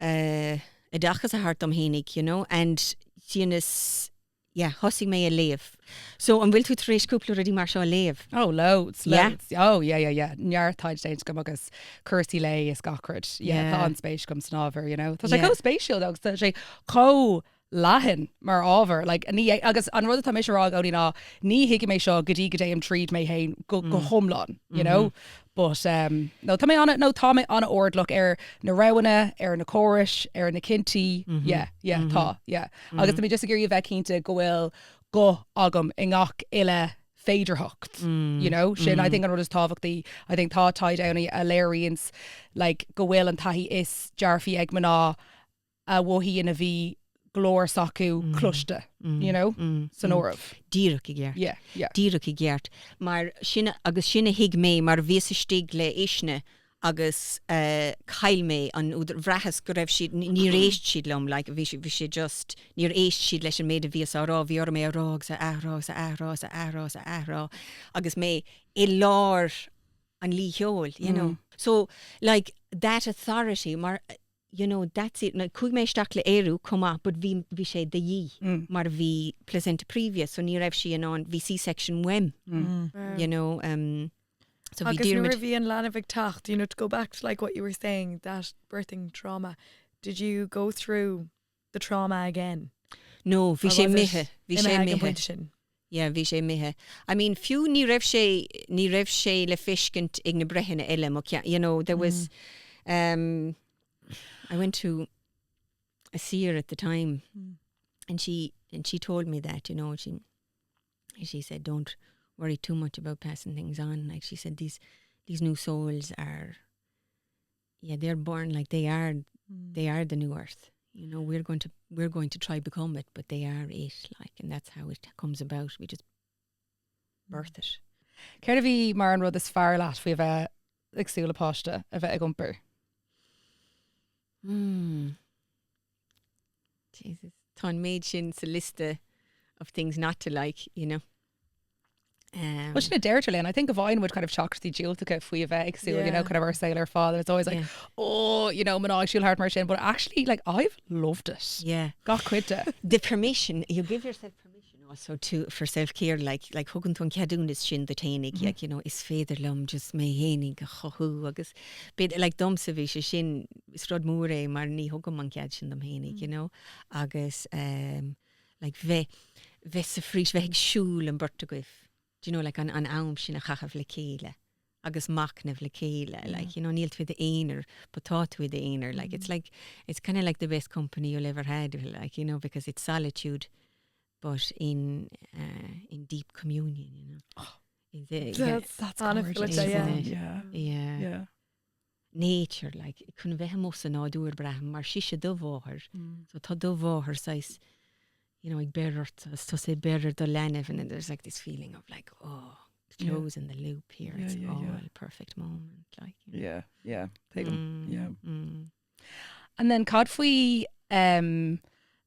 eh oideachas a thabhairt dom fhéinig you know and dheineas yeah thosaigh mé a léamh so an bhfuil tú tar éis cúpla rudaí mar seo a léamh? Oh loads, Yeah? loads. Oh yeah yeah yeah neart taighde déanta agam agus cúrsaí lae is gach rud. Yeah, tá Yeah. an-spéis agam san ábhar, you know. Tá sé Yeah. chomh spéisiúil though agus tá sé chomh leathan mar ábhar. Like, ní, agus an rud atá mise a rá i gcónaí ná ní thuigfidh mé seo go dtí go dtéim tríd mé féin go, go hiomlán, you know? But, um, no, tá mé ana, no, tá mé an-airdeallach ar na roghanna, ar na córais, ar na cinntí, yeah, yeah, tá, yeah. Agus tá mé just ag iarraidh a bheith cinnte go bhfuil guth agam i ngach uile féidearthacht, you know? Sin, I think, an rud is tábhachtaí. I think tá taighde ann a léiríonns, like, go bhfuil an taithí is dearfaí ag mná a mhothaíonn a bhí glór s'acu cloiste, you know, san áireamh. Díreach i gceart. Yeah, yeah. Díreach i gceart. Mar sin, agus sin a thuig mé, mar bhíos istigh le Uisne agus chaill mé an údar, bhraitheas go raibh siad, níor éist siad liom, like, bhí sé, bhí sé just, níor éist siad leis an méid a bhíos á rá, bhí orm é a rá agus a athrá agus a athrá agus a athrá agus a athrá agus mé i lár an luí cheoil, you know. So, like, that authority, mar, you know, that's it. Now, chuaigh mé isteach le Ériu chomh maith but bhí, bhí sé de dhíth mar bhí placenta previa so ní raibh sí in ann, bhí C-section uaim, you know, um, so bhí Agus nuair Diarmuid. a bhí an leanbh ag teacht, you know, to go back to like what you were saying, that birthing trauma, did you go through the trauma again? No, bhí Or sé was it imithe, bhí sé imithe ag an imithe. bpointe sin? Yeah, bhí sé imithe. I mean, fiú ní raibh sé, ní raibh sé le feiscint ag na breitheanna eile, mo chean, you know, there was, um, I went to a seer at the time and she, and she told me that, you know, she, she said, don't worry too much about passing things on. Like she said, these, these new souls are, yeah, they're born like they are, they are the new earth. You know, we're going to, we're going to try become it, but they are it, like, and that's how it comes about. We just birth it. Céard a bhí mar an rud is fearr leat faoi a bheith ag súil le páiste a bheith ag iompar? Mm. Jesus. Tá an méid sin sa liosta of things not to like, you know. Um, Well, sin a deirtear linn. I think go bhfaigheann muid kind of teachtaireachtaí diúltacha faoi a bheith ag siúl, you know, kind of ár saol ar fad and it's always like, oh, you know, mná ag siúl thart mar sin, but actually, like, I've loved it. Yeah. Gach cuid de. The permission, you give yourself permission also to, for self-care, like, like thugann tú an ceadúnas sin duit fhéinig, mm -hmm. like, you know, is féidir liom just mé fhéinig a chothú agus bit, like, domsa bhí sé sin, is rud mór é mar ní thugaim an cead sin dom fhéinig, mm. you know, agus um, like bheith, bheith sa fhrís, bheith ag siúl an bheirt agaibh, do you know, like an, an am sin a chaitheamh le chéile agus machnamh le chéile, like, you know, níl tú i d'aonar, but tá tú i d'aonar, like, it's like, it's kind of like the best company you'll ever had, like, you know, because it's solitude, but in, uh, in deep communion, you know. Oh, Is it, yeah, That's, that's gorgeous. gorgeous, Yeah. Isn't it? Yeah. yeah. Yeah. Nature, like, chun bheith amuigh sa nádúr braithim, mar sise do mháthair, so tá do mháthair saghas, you know, ag beir ort agus tusa ag beir ar do leanbh and then there's like this feeling of like, oh, closing the loop here, Yeah, it's yeah, all yeah. perfect moment, like, you know. Yeah, yeah. Tuigim. Mm, Yeah. mm. And then cad faoi um,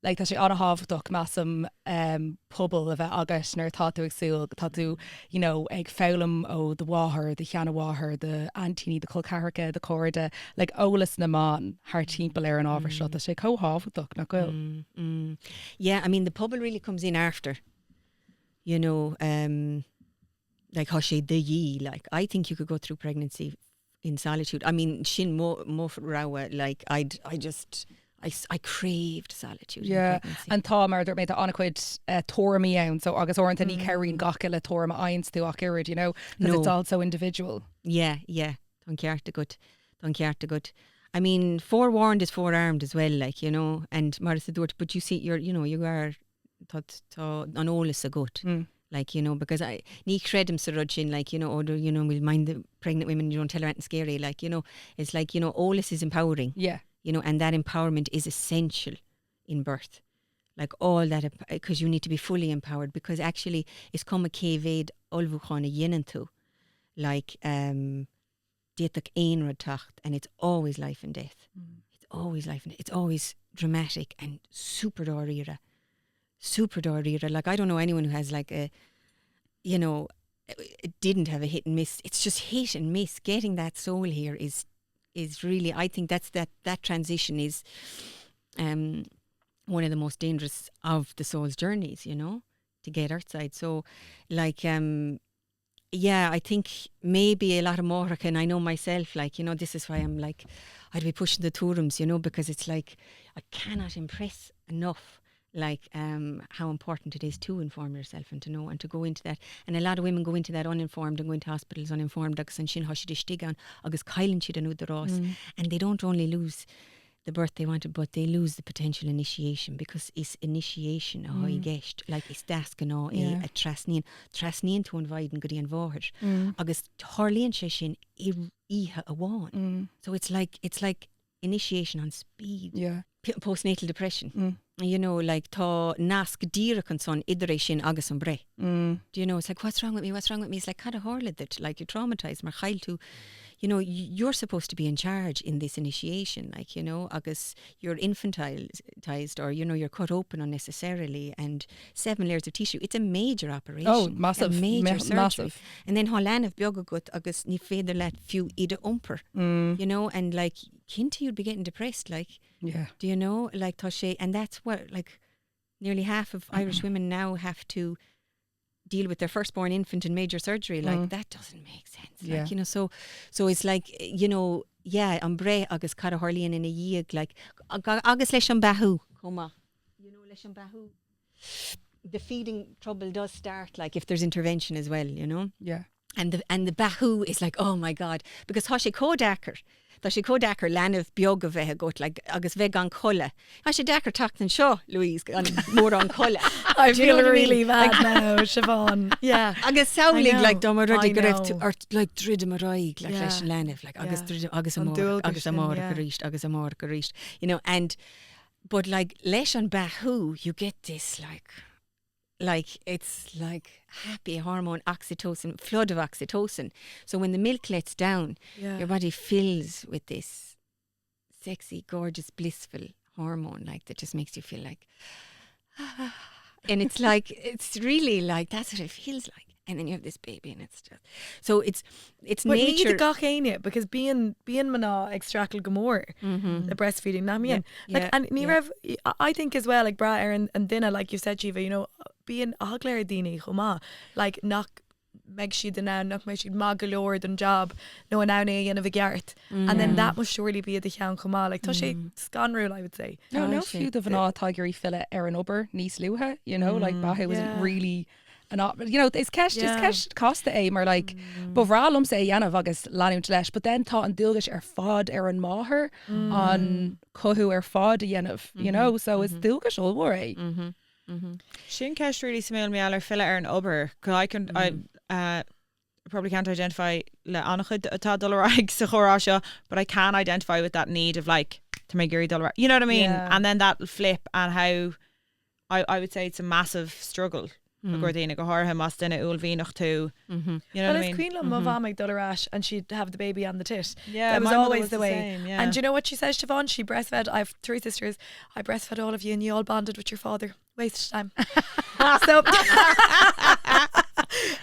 like tá sé an-thábhachtach measaim um, pobal a bheith agat nuair atá tú ag siúl, tá tú you know, ag foghlaim ó do mháthair, do sheanmháthair, do aintíní, do chol ceathracha, do chairde, like eolas na mban thar timpeall ar an ábhar seo, tá sé chomh tábhachtach nach bhfuil. Mm, mm. Yeah, I mean the pobal really comes in after, you know, um, like tá sé de dhíth, like I think you could go through pregnancy in solitude. I mean, sin mo, mo rogha, like I'd, I just, I, I craved solitude in Yeah, pregnancy. and tá mar dúirt mé tá an-chuid uh, tuairimí ann, so agus uaireanta ní chabhraíonn gach uile tuairim a fhaigheanns tú ach oiread, you know, because No. it's all so individual. Yeah, yeah, tá an ceart agat, tá an ceart agat. I mean, forewarned is forearmed as well, like, you know, and mar is a dúirt, but you see, you're, you know, you are, tá, tá an eolas agat. Mm. Like, you know, because I, ní chreidim sa rud sin, like, you know, oh, you know, we'll mind the pregnant women, you don't tell her anything scary, like, you know, it's like, you know, eolas is empowering. Yeah. You know, and that empowerment is essential in birth. Like all that, because you need to be fully empowered, because actually is cuma cé mhéad ullmhúchán a dhéanann tú, like, um, d'fhéadfadh aon rud teacht and it's always life and death. Mm. It's always life and it's always dramatic and super dáiríre. Super dáiríre. Like I don't know anyone who has like a, you know, didn't have a hit and miss. It's just hit and miss. Getting that soul here is is really I think that's that that transition is um one of the most dangerous of the soul's journeys, you know, to get earthside. So like um yeah, I think maybe a lot of máithreacha, and I know myself, like, you know, this is why I'm like, I'd be pushing the tuairim's, you know, because it's like, I cannot impress enough like um, how important it is to inform yourself and to know and to go into that. And a lot of women go into that uninformed and go into hospitals uninformed agus ansin tá siad istigh ann agus cailleann siad an údarás. Mm. And they don't only lose the birth they wanted but they lose the potential initiation because is initiation atá i gceist, like is deasghnáth é a trasnaíonn, trasnaíonn tú an mhaighdean go dtí an mháthair agus tarlaíonn sé sin i oíche amháin. So it's like, it's like initiation on speed. Yeah. Postnatal depression. You know, like tá nasc díreach ansan idir é sin agus an breith. Do you know, it's like, what's wrong with me, what's wrong with me? It's like, cad a tharla duit? Like, you're traumatised mar chaill tú, you know, you're supposed to be in charge in this initiation, like, you know, agus you're infantilised or, you know, you're cut open unnecessarily and seven layers of tissue. It's a major operation. Oh, massive. A major Ma surgery. massive. And then tá leanbh beag agat agus ní féidir leat fiú iad a iompar, Mm. you know, and like, cinnte you'd be getting depressed, like, Yeah. do you know, like tá sé, and that's what, like, nearly half of Irish women now have to deal with their firstborn infant in major surgery. Like, mm. that doesn't make sense. Yeah. Like, you know, so, so it's like, you know, yeah, an breith agus cad a tharlaíonn ina dhiaidh, like, agus leis an beathú chomh maith. You know, leis an beathú. The feeding trouble does start, like, if there's intervention as well, you know? Yeah. And the, and the beathú is like, oh my God, because tá sé chomh deacair, tá sé chomh deacair leanbh beag a bheith agat, like, agus bheith gan codladh. Tá sé deacair teacht anseo, Louise, gan mórán codladh. I Do you know feel what I mean? really bad now, Siobhan. Yeah. Agus samhlaigh, I know, like, dá mba rud I é go raibh tú know. ort, like, druidim ar aghaidh, like, Yeah. leis an leanbh, like, agus Yeah. druidim, agus An amárach, dualgas agus sin, amárach yeah. arís, agus amárach arís, you know, and, but, like, leis an beathú, you get this, like, like it's like happy hormone oxytocin flood of oxytocin so when the milk lets down yeah. your body fills with this sexy gorgeous blissful hormone like that just makes you feel like ah. and it's like it's really like that's what it feels like. And then you have this baby and it's just so it's it's But ní nature do gach éinne because bíonn bíonn mná ag streachailt go mór le breastfeeding nach mbíonn? Like yeah, and ní yeah. raibh I think as well ag brath ar an an duine like you said Síomha you know bíonn eagla ar daoine chomh maith like nach mbeidh siad in ann nach mbeidh siad maith go leor don job nó in ann é a dhéanamh i gceart and then that must surely be i do cheann chomh maith like tá sé scanrúil I would say. No, Tá no sé. fiú do mhná atá ag iarraidh filleadh ar an obair níos luaithe, you know, like beathú isn't Yeah. really an op you know, is ceist is Yeah. ceist casta é mar like ba bhreá liomsa é dhéanamh agus leanúint leis, but then tá an dualgas ar fad ar an máthair an cothú ar fad a dhéanamh, you know, so is dualgas ollmhór é. Sin ceist really suimiúil mar gheall ar filleadh ar an obair. 'Cause I can I uh, probably can't identify le an-chuid atá ag dul ar aghaidh sa chomhrá seo, but I can identify with that need of like tá mé ag iarraidh dul ar aghaidh. You know what I mean? Yeah. And then that flip and how I, I would say it's a massive struggle mm. go daoine go háirithe más duine uaillmhianach tú. You know Well, what I is mean? cuimhin liom mo mham ag dul ar ais and she'd have the baby on the tit. Yeah, that was my mother always was the the way. same, yeah. And do you know what she says, Siobhan? She breastfed. I have three sisters. I breastfed all of you, and you all bonded with your father. Waste of time. so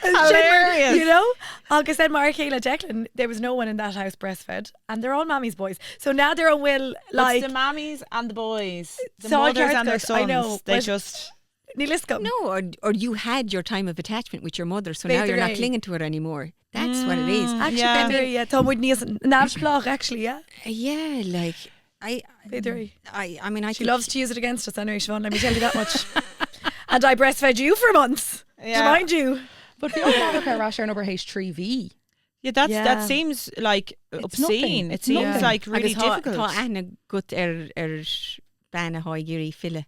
Hilarious. You know, agus then mar chéile Declan, there was no one in that house breastfed, and they're all mammy's boys. So now they're on will like it's the mammies and the boys, the So mothers and their ceart, sons. I know, they but- just Níl fhios agam. No, or, or you had your time of attachment with your mother, so now B'fhéidir you're not é. clinging to her anymore. That's what it is. Actually, Yeah. b'fhéidir, yeah, tá muid níos neamhspleách, actually, yeah. Yeah, like I, B'fhéidir é. I, I mean, I She think loves to use it against us anyway, Siobhan, let me tell you that much. and I breastfed you for months, Yeah. to mind you. But bhí an ar ais ar an obair théis 3 mhí. yeah, that's Yeah. that seems like It's obscene. nothing. It It's seems nothing. like really agus tá- difficult. Tá aithne agat ar ar bean atá ag iarraidh filleadh.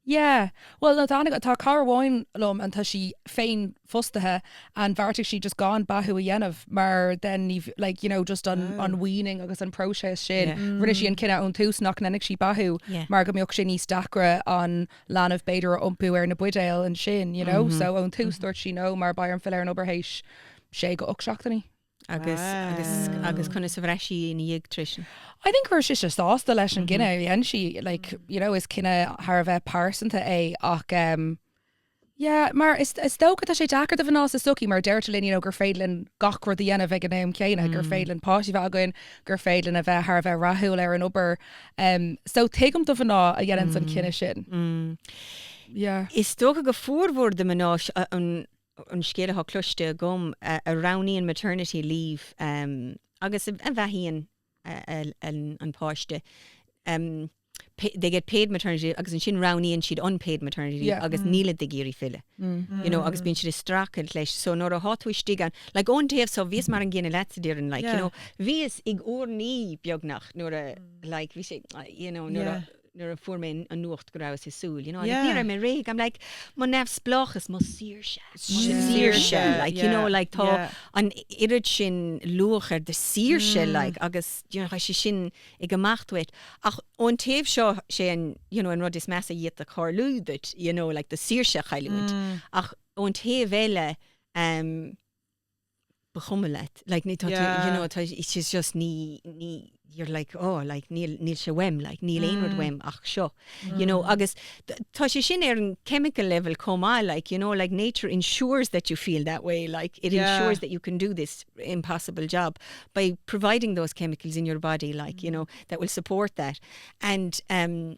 Yeah, well no tá tá cara amháin liom and tá sí féinfhostaithe and bheartaigh sí just gan beathú a dhéanamh mar then ní like you know just an an weaning agus an próiseas sin Yeah. rinne sí an cinneadh ón tús nach ndéanfadh sí beathú Yeah. mar go mbeadh sé níos deacra an leanbh b'fhéidir a iompú ar na buidéil ansin you know so ón tús dúirt sí no mar beidh orm filleadh ar an obair théis sé go 8 seachtainí. Agus agus agus conas a bhraith sí ina dhiaidh tar éis sin. I think go raibh sise sásta leis an gcinneadh a dhein sí, like, you know, is cinneadh thar a bheith pearsanta é ach um, yeah, mar is, is dócha tá sé deacair do mhná sa sochaí mar deirtear linn, you know, gur féidir linn gach rud a dhéanamh ag an am céanna, gur féidir linn páistí a bheith againn, gur féidir linn a bheith thar a bheith rathúil ar an obair. Um, so tuigim do mhná a dhéanann an cinneadh sin. Yeah. Is dócha go formhór de mná an an scéal atá cloiste agam a roghnaíonn maternity leave agus a bheathaíonn an páiste, they get paid maternity leave agus ansin roghnaíonn siad unpaid maternity leave agus nílid ag iarraidh filleadh. You know, agus bíonn siad ag streachailt leis. So nuair atá tú istigh ann, like ón taobh so bhíos mar an gcéanna leatsa Doireann, like, you know, bhíos ag urnaí beagnach nuair a, like, bhí sé, you know, nuair a, nuair a fuair mé an nuacht go rabhas i súil, you know, and Yeah. ní raibh mé réidh, I'm like, mo neamhspleáchas, mo saoirse, mo Saoirse, saoirse, like, you know, yeah, like, tá yeah. an oiread sin luach ar do saoirse, like, agus, you know, tá sé sin ag imeacht uait. Ach ón taobh seo, sé an, you know, an rud is measa a d'fhéadfadh tarlú duit, you know, like, do saoirse a chailliúint. Ach ón taobh eile, um, ba chuma leat. Like, ní tá tú, Yeah. you know, tá, it's just ní, ní, you're like, oh, like, níl, níl sé uaim, like, níl aon rud uaim ach seo. You know, agus tá sé sin ar an chemical level chomh maith, like, you know, like, nature ensures that you feel that way, like, it Yeah. ensures that you can do this impossible job by providing those chemicals in your body, like, you know, that will support that. And, um,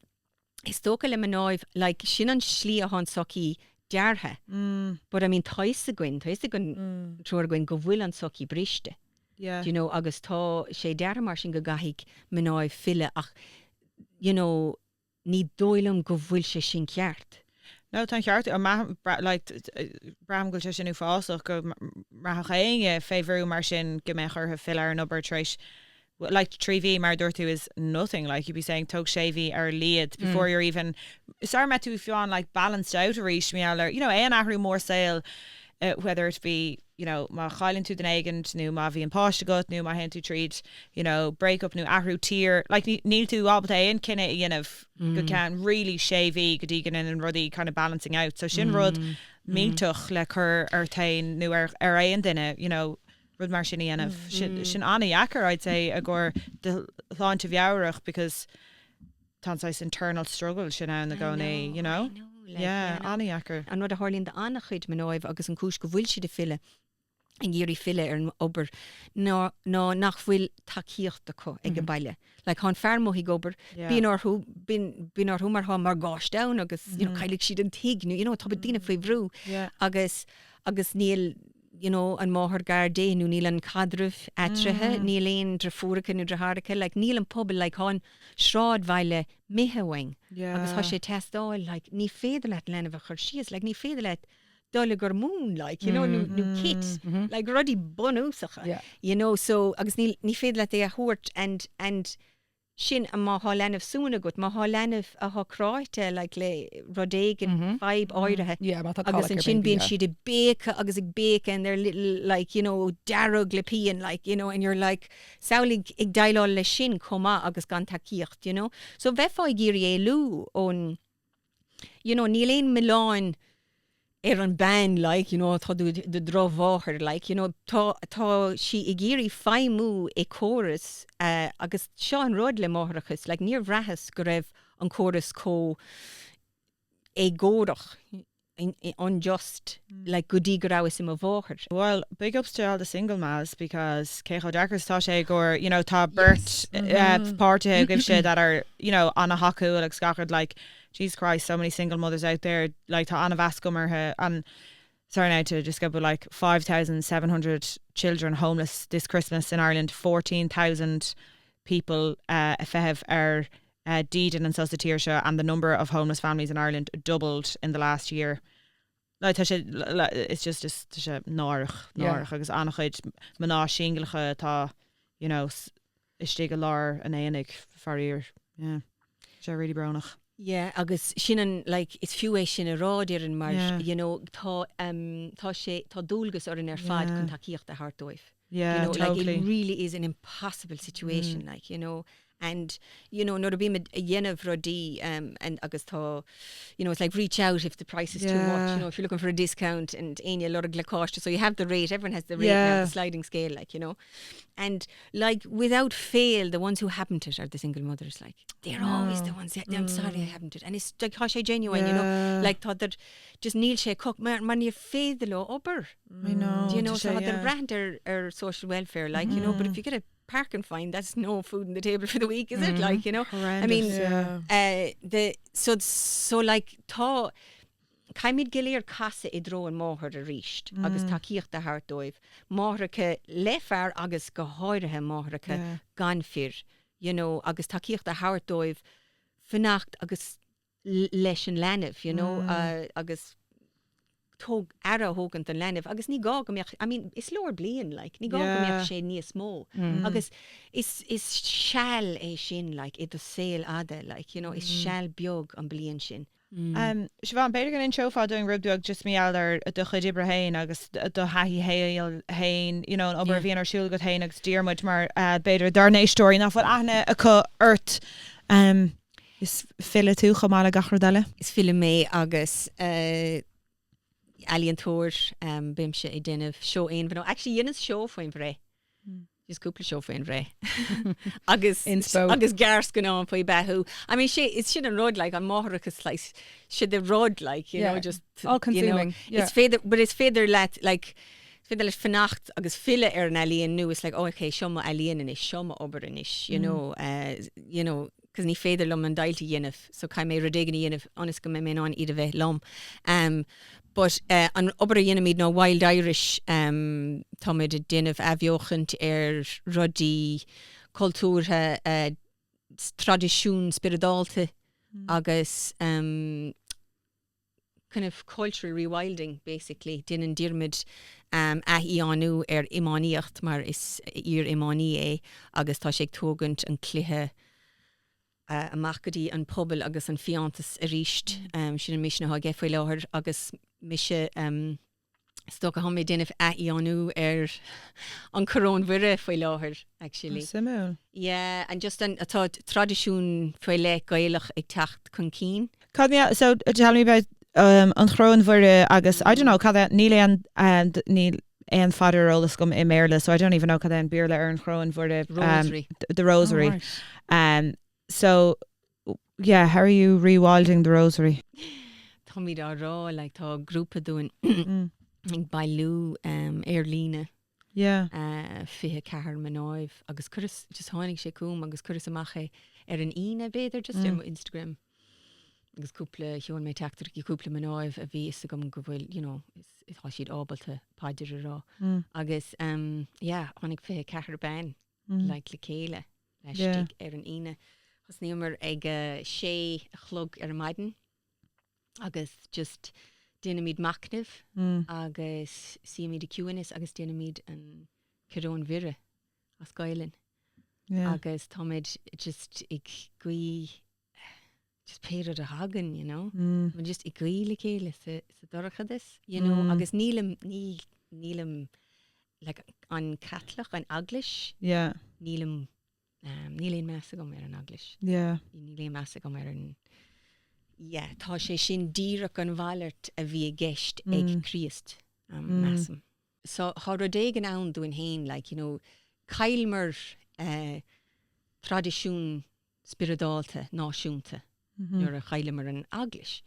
Is dócha le mnáibh, like, sin an slí atá an tsochaí deartha. But I mean tá fhios againn, tá fhios againn, triúr againn, go bhfuil an tsochaí briste. Yeah. Do you know, agus tá sé deartha mar sin go gcaithfidh mnáibh filleadh ach, you know, ní dóigh liom go bhfuil sé sin ceart. No, tá an ceart agat, like, braithim go bhfuil sé sin uafásach go mbraithfeadh éinne fé bhrú mar sin go mbeadh orthu filleadh ar an obair tar éis like 3 mhí mar a dúirt tú is nothing like you'd be saying tóg sé mhí ar a laghad before you're even sara mbeidh tú fiú amháin like balanced out arís mar gheall ar you know aon athrú mór saoil uh, whether it be you know má chailleann tú duine éigint nó má bhíonn páiste agat nó má théann tú tríd you know break up nó athrú tír like níl tú ábalta aon cinneadh a dhéanamh go ceann really sé mhí go dtí go ndéanann rudaí kind of balancing out so sin rud millteach le cur ort féin nó ar ar aon duine you know rud mar sin a dhéanamh. Sin an-dheacair, I'd say, i gcomhair do shláinte mheabhrach because tá an saghas internal struggle sin ann i gcónaí, you know? I know. Like, Yeah, you know. an-dheacair. An rud a tharlaíonn do an-chuid mnáibh agus an cúis go bhfuil siad ag filleadh, ag iarraidh filleadh ar an obair ná ná nach bhfuil tacaíocht acu ag an baile. Like tá an fear amuigh ag obair, bíonn orthu, bíonn, bíonn orthu mar tá morgáiste ann agus, you know, caillfidh siad an tigh nó, you know, tá daoine faoi bhrú agus, agus níl, you know, an máthair gar di nó níl an caidreamh eatarthu, níl aon driofúracha nó deartháireacha, like níl an pobal, like tá an sráidbhaile imithe uainn agus tá sé ag teastáil, like ní féidir leat leanbh a chur síos, like ní féidir leat dul i gcomhair mún, like, you know, nó, nó kit, like rudaí bunúsacha, Yeah. you know, so, agus ní, ní féidir leat é a thabhairt and, and sin, má thá leanbh suan agat, má thá leanbh athá cráite, like, le rud éigin, fadhb áirithe, Yeah, má tá agus colic ar ansin baby, bíonn yeah. siad ag béiceadh agus ag béiceadh and they're little, like, you know, dearg le pian, like, you know, and you're like, samhlaigh ag déileáil leis sin chomh maith agus gan tacaíocht, you know. So bheifeá ag iarraidh éalú ón, you know, níl aon milleán ar an bean, like, you know, tá tú do drochmháthair, like, you know, tá, tá sí ag iarraidh feidhmiú i córas uh, agus seo an rud le máithreachas, like, níor bhraitheas go raibh an córas chomh éagórach, unjust, like, go dtí go rabhas i mo mháthair. Well, big ups to all the single mas because cé chomh deacair is atá sé gur, you know, tá beirt páirtithe agaibhse that are, you know, an-thacúil agus gach rud like, Jesus Christ, so many single mothers out there, like tá an-mheas agam orthu and sorry now to just go but like 5,700 children homeless this Christmas in Ireland, 14,000 people uh, ag feitheamh ar dídean anseo sa tír seo and the number of homeless families in Ireland doubled in the last year. Like, tá sé, it's just, just, tá sé náireach, náireach agus an-chuid mná singleacha atá, you know, istigh i lár an aonaigh, faraor. Yeah. Tá sé really brónach. Yeah, agus sin an, like, is fiú é sin a rá, déarfainn, mar, you know, tá, tá sé, tá dualgas orainn ar fad chun tacaíocht a thabhairt dóibh. Yeah, you know, totally. Like, it really is an impossible situation, like, you know, and, you know, nuair a bhímid ag déanamh rudaí, um, and agus tá, you know, it's like reach out if the price is too much, you know, if you're looking for a discount and éinne ag lorg lacáiste, so you have the rate, everyone has the rate now, the sliding scale, like, you know. And, like, without fail, the ones who haven't it are the single mothers, like, they're always the ones that, I'm sorry I haven't it. And it's, like, tá sé genuine, you know, like, tá there, just níl sé acu, mar, mar níor féidir leo obair. I know. Do you know, tá so sé, tá they're yeah. braithint ar, ar social welfare, like, you know, but if you get a parking fine, that's no food on the table for the week, is it? Like, you know, I mean, Horrendous, uh, the, so, so like, tá, caithfimid go léir casadh i dtreo an máthair arís agus tacaíocht a thabhairt dóibh, máithreacha le fear agus go háirithe máithreacha gan fir, you know, agus tacaíocht a thabhairt dóibh fanacht agus leis an leanbh, you know, agus tóg, aire a thógaint don leanbh agus ní gá go mbeadh, I mean, is leor bliain, like, ní gá go mbeadh sé níos mó. Agus is, is seal é sin, like, i do saol fhada, like, you know, is seal beag an bliain sin. Um, Siobhán, b'fhéidir go n-inseofá dúinn rud beag just mar gheall ar do chuid oibre féin agus do thaithí shaoil féin, you know, an obair a bhíonn ar siúl agat féin agus Diarmuid mar uh, b'fhéidir dár n-éisteoirí nach bhfuil aithne acu ort. Um, Is file tú chomh maith le gach rud eile. Is file mé agus ealaíontóir. Bímse ag déanamh seó aon mhná. Actually dheineas seó faoin bhreith. Just cúpla seó faoin bhreith. Agus Inspo. agus gearrscannán faoi beathú. I mean sé is sin an rud like an máithreachas like sé the rud like you know Yeah. just All you know, consuming. Yeah. Is féidir but is féidir leat like is féidir leat fanacht agus filleadh ar an ealaíon nó it's like oh okay seo mo ealaíon anois seo mo obair anois you know uh, you know 'cause ní féidir liom an deighilt a dhéanamh so caithfidh mé rud éigin a dhéanamh ionas go mbeidh mé in ann iad a bheith liom. Um, but uh, an obair a dhéanaimid ná Wild Irish, um, táimid ag déanamh athbheochaint ar rudaí cultúrtha, uh, traidisiún spioradálta agus um, kind of cultural rewilding basically. Déanann Diarmuid athfhiánú ar iománaíocht mar is iar-iománaí é agus tá sé ag tógaint an cluiche amach go dtí an pobal agus an fiántas arís. Sin an misean atá aige faoi láthair agus mise Is dócha tá mé ag déanamh athfhiánú ar an Choróin Mhuire faoi láthair, actually. Suimiúil. Yeah, and just an, tá traidisiún faoi leith Gaelach ag teacht chun cinn. Cad mé, so tell me about um, an Choróin Mhuire agus, I don't know, cad é, níl aon, um, níl aon phaidir ar eolas agam i mBéarla, so I don't even know cad é an Béarla ar an Choróin Mhuire. Um, Rosary. the Rosary. Oh, right. Um, so, yeah, how are you rewilding the rosary? táimid á rá like tá grúpa dúinn ag bailiú ar líne. Yeah. 24 mnáibh agus chuireas, just tháinig sé chugam agus chuireas amach é ar an Aoine b'fhéidir just ar mo Instagram agus cúpla, sheol mé teachtaireacht go cúpla mnáibh a bhí fhios agam go bhfuil, you know, is, tá siad ábalta paidir a rá. Agus um, yeah, tháinig 24 bean like le chéile laistigh ar an Aoine. Thosnaíomar ag a sé a chlog ar an maidin. agus just déanaimid machnamh agus suímid i ciúineas agus déanaimid an Coróin Mhuire as Gaelainn agus táimid just ag guí just pé rud a thagann, you know, mm. just ag guí le chéile sa, sa dorchadas, you know, mm. agus nílim, ní, nílim like, an Caitliceach, an Eaglais, yeah. nílim Níl aon meas agam ar an Eaglais. Yeah. Níl aon meas agam ar an Yeah, tá sé sin díreach an mhalairt a bhí i gceist ag Críost, measaim. So tá rud éigin ann dúinn féin, like, you know, chailleamar traidisiún spioradálta náisiúnta nuair a chailleamar an Eaglais.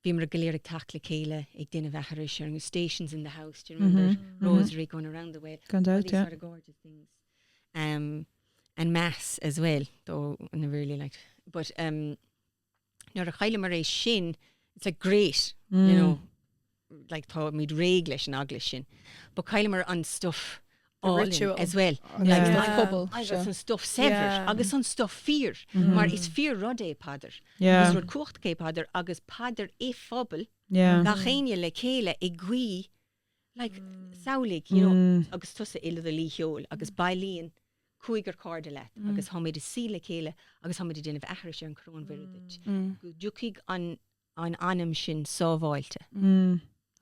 Bhíomar go léir ag teacht le chéile ag déanamh aithris ar na stations in the house, do you remember? Rosary going around the well. Gan All dabht, these yeah. sort of gorgeous things. Um, and mass as well, though I never really liked. But um, nuair a chailleamar é sin, it's like great, you know, like táimid réidh leis an eaglais sin. But chailleamar an stuff The álainn ritual. as well. Yeah. Like, Stuff an- pobal, agus sure. an stuff saibhir Yeah. agus an stuff fíor, mar is fíor rud é paidir. Yeah. Is rud cumhachtach é paidir agus paidir i phobal, Yeah. gach éinne le chéile ag guí, like, samhlaigh, you know, agus tusa i do luí cheoil agus bailíonn cúigear cairde leat agus táimid ag suí le chéile agus táimid ag déanamh aithris ar an Choróin Mhuire duit. Go dtiocfaidh an an anam sin sábháilte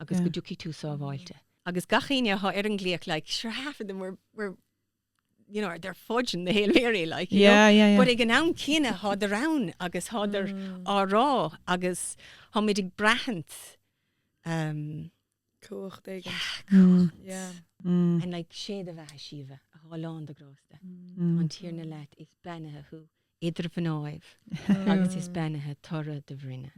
agus go dtiocfaidh tú sábháilte. Agus gach éinne atá ar an nglaoch like, sure half of them were, were you know, they're fudging the Hail Mary like, you Yeah, know. yeah, yeah. But ag an am céanna thádar ann agus thádar á rá agus táimid ag braithint um, Cumhacht éigin. Yeah. And like sé do bheatha síomha atá lán de ghrásta. Tá an Tiarna leat is beannaithe thú idir mhnáibh agus is beannaithe toradh do bhroinne.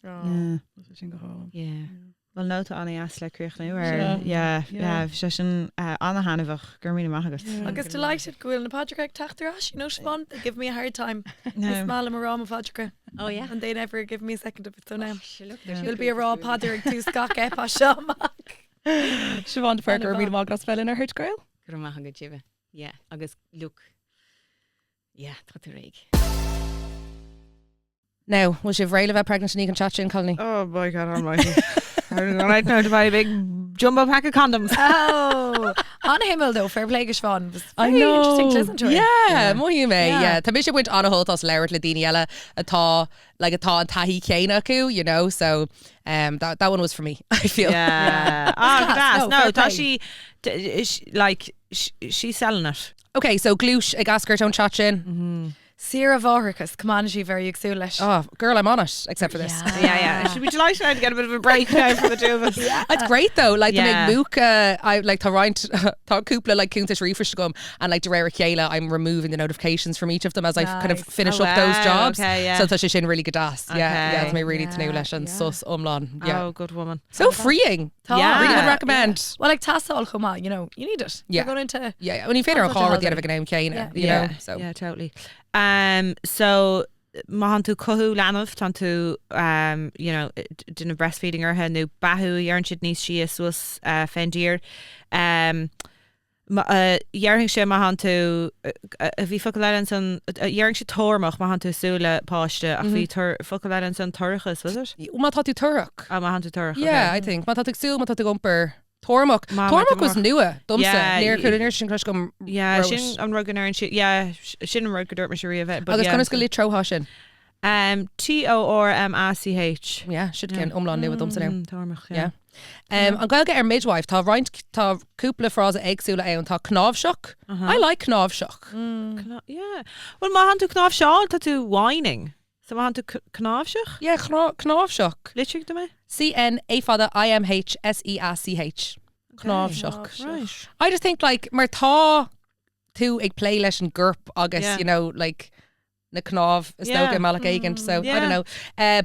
Yeah. Sin go hálainn. Yeah. Well nóta an-deas le críochnú ar. Yeah, yeah, bhí sé sin an-thaitneamhach, go raibh míle maith agat. Agus delighted go bhfuil na paidreacha ag teacht ar ais, you know Siobhan, they give me a hard time. Is maith liom a rá mo phaidreacha. Oh yeah. And they never give me a second of it, so now. Oh, sure, look, there's We'll be ag rá paidir ag tús gach ep as seo amach. Siobhán de Búrca, go raibh míle maith agat as bheith linn ar Hair to Gael. Go raibh maith agat sibh. Yeah, agus look, yeah, tá tú réidh. Now, bhfuil sibh réidh le bheith pregnant i ndiaidh an chat sin, cailíní? Oh my God almighty. I'm right now to buy a big jumbo pack of condoms. Oh, an-shuimiúil though, fair play go Siobhan. It was I very know. interesting to listen to her. Yeah, mothaím é. Yeah. Yeah. Tá mise ag baint an-shult as labhairt le daoine eile atá like atá an taithí céanna acu, you know, so um, that, that one was for me, I feel. Yeah. Ah, class. class. No, No, fair tá play. sí, t- sh- like, sh- she's selling it. Okay, so gluais ag eascairt ón chat sin. Saoire mháithreachais, come on, she very ag súil leis. Oh, girl, I'm on it, except for this. Yeah, yeah. Should be delighted now to get a bit of a break now for the two of us. Yeah. It's great though, like Yeah. the múca, I like tá roinnt tá cúpla like cuntais ríomhphoist agam and like de réir a chéile I'm removing the notifications from each of them as I kind of Nice. finish Oh, up those wow, jobs. okay, yeah. So tá sé sin really go deas. Yeah, yeah, Okay. tá mé really Yeah, tnúth leis an yeah. sos iomlán. Yeah. Oh, good woman. So freeing. Tá. Yeah. Really would Yeah. recommend. Well, like tástáil chomh maith, you know, you need it. Yeah. You're going into Yeah, yeah. When you féidir an Not such a chár at the end holiday. of a game céanna, Yeah. you yeah. know. So Yeah, totally. Um, so má thánn tú ag cothú leanbh tánn tú um, you know, déanamh breastfeeding orthu nó beathú a deireann siad níos sia suas uh, fén dtír. Um, uh, Déarfainnse má thánn tú uh, bhí focal eile ansan déarfainnse tormach má thánn tú ag súil le páiste ach bhí focal eile ansan toircheas, was it? Má tá tú torrach. Ah, má thánn tú torrach. Yeah, I think. Má tá tú ag súil, má tá tú ag iompar. Tormach. Má Tormach was tormach. nua domsa. Yeah, Níor y- chuala níor sin cloiste agam Yeah, romhat. sin an rud go ndeireann siad, yeah, sin an rud go dúirt mise riamh é, but Agus yeah. conas go litreofá sin? Um, T-O-R-M-A-C-H. Yeah, sin ceann iomlán nua domsa now. Mm, tormach, yeah. Yeah. Um, an Ghaeilge ar midwife, tá roinnt, tá cúpla frása éagsúla ann, tá cnáimhseach. I like cnáimhseach. Cná- yeah. Well, má thánn tú cnáimhseáil, tá tú whining. So má thánn tú cnáimhseach? Yeah, cnáimhseach. Litrigh dom é? C N A fada I M H S E A C H. Cnáimhseach. Right. I just think like mar tá tú ag plé leis an gcorp agus Yeah. you know like na cnámh is dócha i mbealach éigin so I don't know.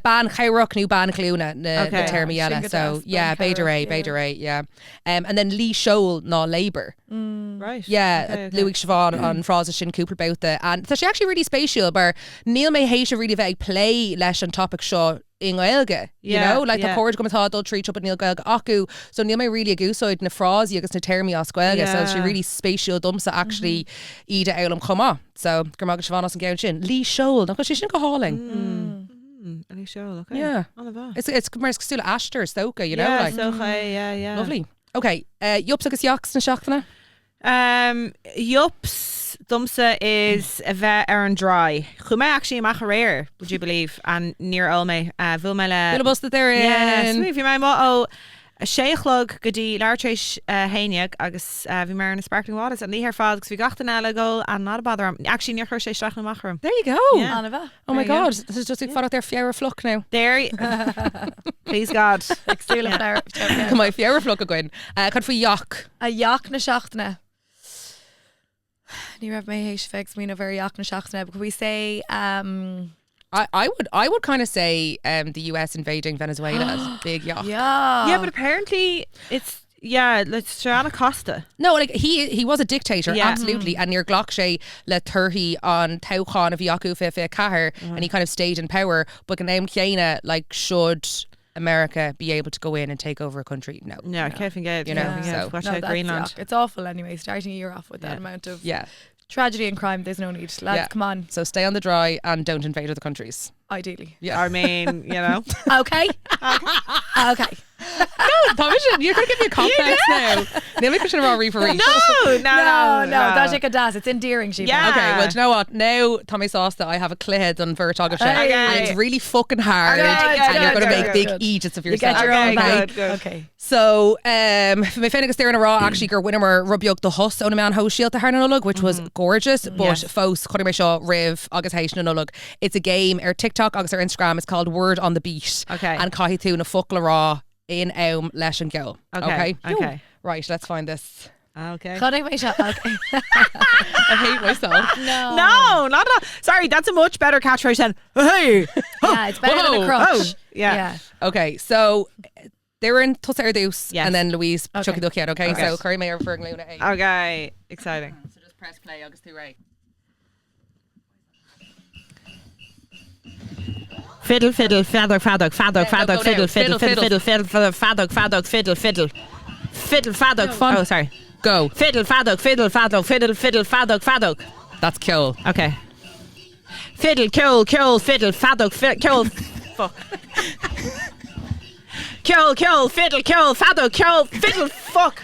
Bean chabhrach nó bean ghlúine na téarmaí eile so yeah b'fhéidir é b'fhéidir é yeah. And then luí seoil ná labour. Right. Yeah luaigh Siobhán an frása sin cúpla babhta and tá sé actually really spéisiúil mar níl mé théis a really bheith ag plé leis an topic seo i nGaeilge, you know, like tá cairde agam atá ag dul tríd seo but níl Gaeilge acu, so níl mé really ag úsáid na frásaí agus na téarmaí as Gaeilge, so tá sé really spéisiúil domsa actually iad a fhoghlaim chomh maith. So, go raibh maith agat Siobhán as an gceann sin. Luí seoil, nach bhfuil sé sin go hálainn? Luí seoil, okay. Yeah. An-mhaith. It's, it's mar is cosúil le aistear, is dócha, you know, Yeah, like. is dócha é, yeah, yeah. Lovely. Okay, uh, Yups agus Yaks na seachtaine? Um, Yups domsa is a bheith ar an dry. Chuaigh mé actually amach aréir, would you believe, and níor ól mé. Uh, bhuail mé le... Bhuail bos the there Yeah, sweet, bhí mé amuigh ó a sé a chlog go dtí leathuair tar éis a haon dhéag agus uh, bhí mé ar na sparkling waters an oíche ar fad agus bhí gach duine eile ag ól and not a bother orm. Actually níor chuir sé isteach nó amach orm. There you go. Yeah. An-mhaith. Oh my There you go. God, this is just ag fanacht ar feabhar fliuch now. There, please God. Ag súil le feabhar. Go mbeidh feabhar fliuch againn. Uh, Cad faoi yack? A yack na seachtaine. Ní raibh mé théis bheith ag smaoineamh ar yack na seachtaine, but could we say um, I would I would kind of say um, the US invading Venezuela is a big yack. yeah. Yeah, but apparently it's yeah, it's Joanna Costa. No, like he he was a dictator, Yeah. absolutely, and níor ghlac sé le torthaí an toghcháin a bhí acu 2024 and he kind of stayed in power, but ag an am céanna, like, should America be able to go in and take over a country? No. No, Kevin Gates, You know, Kevin Gates, so- watch No, out that's Greenland. yuck. It's awful anyway, starting a year off with that Yeah. amount of Yeah. tragedy and crime. There's no need. Lads, Yeah. come on. So stay on the dry and don't invade other countries. Ideally. Yeah. I mean, you know. Okay. okay. Tá sin, you're going to give me a complex now. Níl mé sin rá rí for No, no, No, no, no, that's go deas. It's endearing, she. Yeah. Okay, well, do you know what? Now, tá mé sásta, I have a cluiche don bheirt agaibhse. Okay. And it's really fucking hard. Okay, and good, you're going to good, make big good. eejits of You yourself. get your own Okay, back. good, good. Okay. So, um, bhí mé féin agus Doireann ag rá actually gur bhaineamar rud beag de shos ó na meáin shóisialta thar na Nollag, which was gorgeous, but Yes. fós chonaic mé seo roimh agus théis na Nollag. It's a game ar TikTok agus ar Instagram. It's called Word on the Beat. Okay. And caithfidh tú na focail a rá in am leis an gceol. Okay, Okay. okay. Right, let's find this. Okay. Chonaic mé seo. Okay. I hate myself. No. No, not at all. Sorry, that's a much better catchphrase than hey. Yeah, it's better than Whoa. a crutch. Oh, yeah. Yeah. Okay, so Doireann tusa ar dtús Yes. and then Louise Okay. tiocfaidh do cheann, okay? Okay. So cuirfidh mé ar bhur nglúine é. Okay, exciting. So just press play agus tú réidh. Fiddle, fiddle, feadóg, feadóg, feadóg, Yeah, no, feadóg, go fiddle, now. fiddle, Fiddle, fiddle, fiddle, fiddle, feadóg, feadóg, fiddle, fiddle. Fiddle, feadóg, Fun. Oh, sorry. Go. Fiddle, feadóg, fiddle, feadóg, fiddle, fiddle, feadóg, feadóg. That's ceol. Okay. Fiddle, ceol, ceol, fiddle, feadóg, fi ceol. Fuck. Ceol, ceol, fiddle, ceol, feadóg, ceol, fiddle, fuck.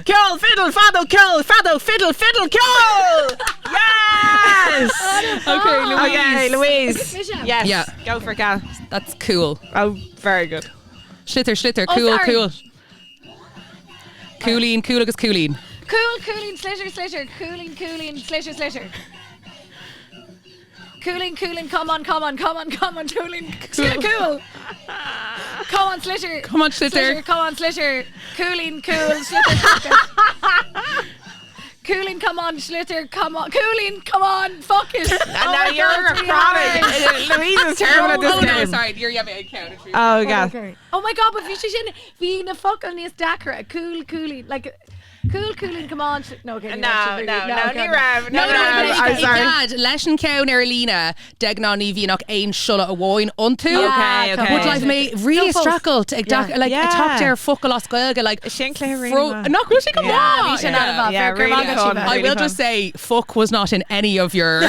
Ceol, fiddle, feadóg, ceol, feadóg, fiddle, fiddle, ceol! Yes! Okay, Louise. Okay, Louise. Yes. Yeah. Go for it, Gal. That's cool. Oh, very good. Sliotar, sliotar, Oh, cool, sorry. cool. Cúilín, cúl agus cúilín. Cool, cúilín, sliotar, sliotar, cúilín, cúilín, sliotar, sliotar. Cúilín, cúilín, come on, come on, come on, come on, cúilín, cool. cool. Come on, sliotar. Come on, sliotar. Sliotar, come on, sliotar. Cúilín, cool, sliotar, sliotar. Cúilín, come on, sliotar, come on, cúilín, come on, fuck it. And Oh now my you're God, a it's really chronic. hard. Louise is terrible at this Oh, no, game. sorry. You're yeah, I counted. Oh, God. Okay. Oh my god, but bhí sé sin bhí na focail níos deacra cool cúilín like cool cúilín come on no okay, No, no, no, ní raibh, No, no, no, no, no, I'm sorry. Dad, leis an ceann ar líne de ghnáth ní bhíonn ach aon siolla amháin iontu. Okay, okay. But like mé really No, both. struggled ag Yeah. like Yeah. ag teacht ar focal as Gaeilge like Sin cluiche really fro- maith. Nach bhfuil sé go Yeah. maith? Bhí sin an-mhaith. Yeah, Fair, really gur maith fun. go I Really will fun. just say fuck was not in any of your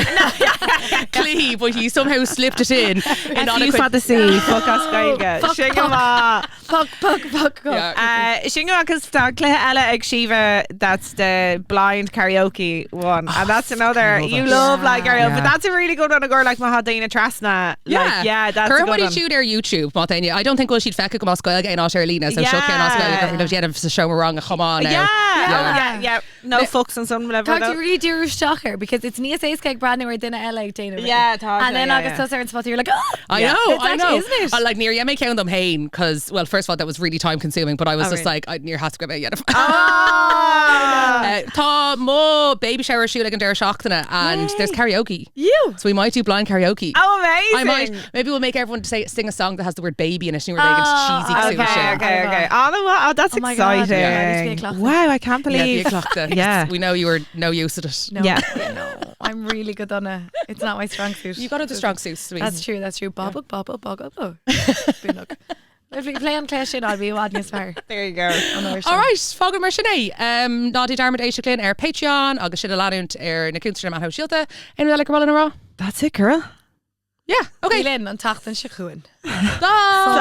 cluichí, but you somehow slipped it in. in F U fada C, fuck as Gaeilge. Fuck, Sin go maith. Puck, puck, puck, puck. Yeah. Sin go maith, 'cause tá cluiche eile ag Síomha, that's the blind karaoke one. And that's another, love you it. love blind karaoke, Yeah. but that's a really good one to go like má tá daoine trasna. Like, yeah, that's a Cuir good one. siúd ar YouTube má tá I don't think bhfuil siad feicthe agam as Gaeilge aon áit ar líne, so seo ceann as Gaeilge gur dhéanamh sa seomra ranga chomh maith now. Yeah. Yeah. Oh, yeah, yeah. No fucks and some level. Tá tú really díriú isteach air because it's níos éasca ag breathnú ar duine eile ag déanamh é. Yeah, tá sé, And then yeah, agus yeah. tusa ar an spot you're like oh I Yeah. know, It's I actually- know. isn't it? I, like níor dhein mé ceann dom féin, 'cause well, First of all, that was really time consuming, but I was Oh, just really? like, I níor theastaigh uaim é a dhéanamh. Ah! Tá mo baby shower ar siúl ag an deireadh seachtaine and there's karaoke. You! So we might do blind karaoke. Oh, amazing! I might. Maybe we'll make everyone say sing a song that has the word baby in it. And we're like, it's Ah, cheesy. Okay, cosúil sin. okay, okay. Oh, no, wow, that's Oh my God, exciting. yeah, I need to be a clochta. Wow, I can't Yeah, be believe. a clochta. Yeah. We know you were no use at it. No, Yeah. no, I'm really good on it. It's not my strong suit. You got other strong suits, Louise. That's true, that's true. Bob, bob, bob, bob, bob. If we play an clé sin, I'll be i bhfad níos fearr. There you go. All right, fágfaidh mar sin é. Um, ná déan dearmad éisteacht linn ar Patreon agus sinn a leanúint ar na cuntais na meáin shóisialta. Aon rud eile gur mhaith linn a rá? That's it, girl. Yeah, okay. Linn an tseachtain seo chugainn. Bye. Bye.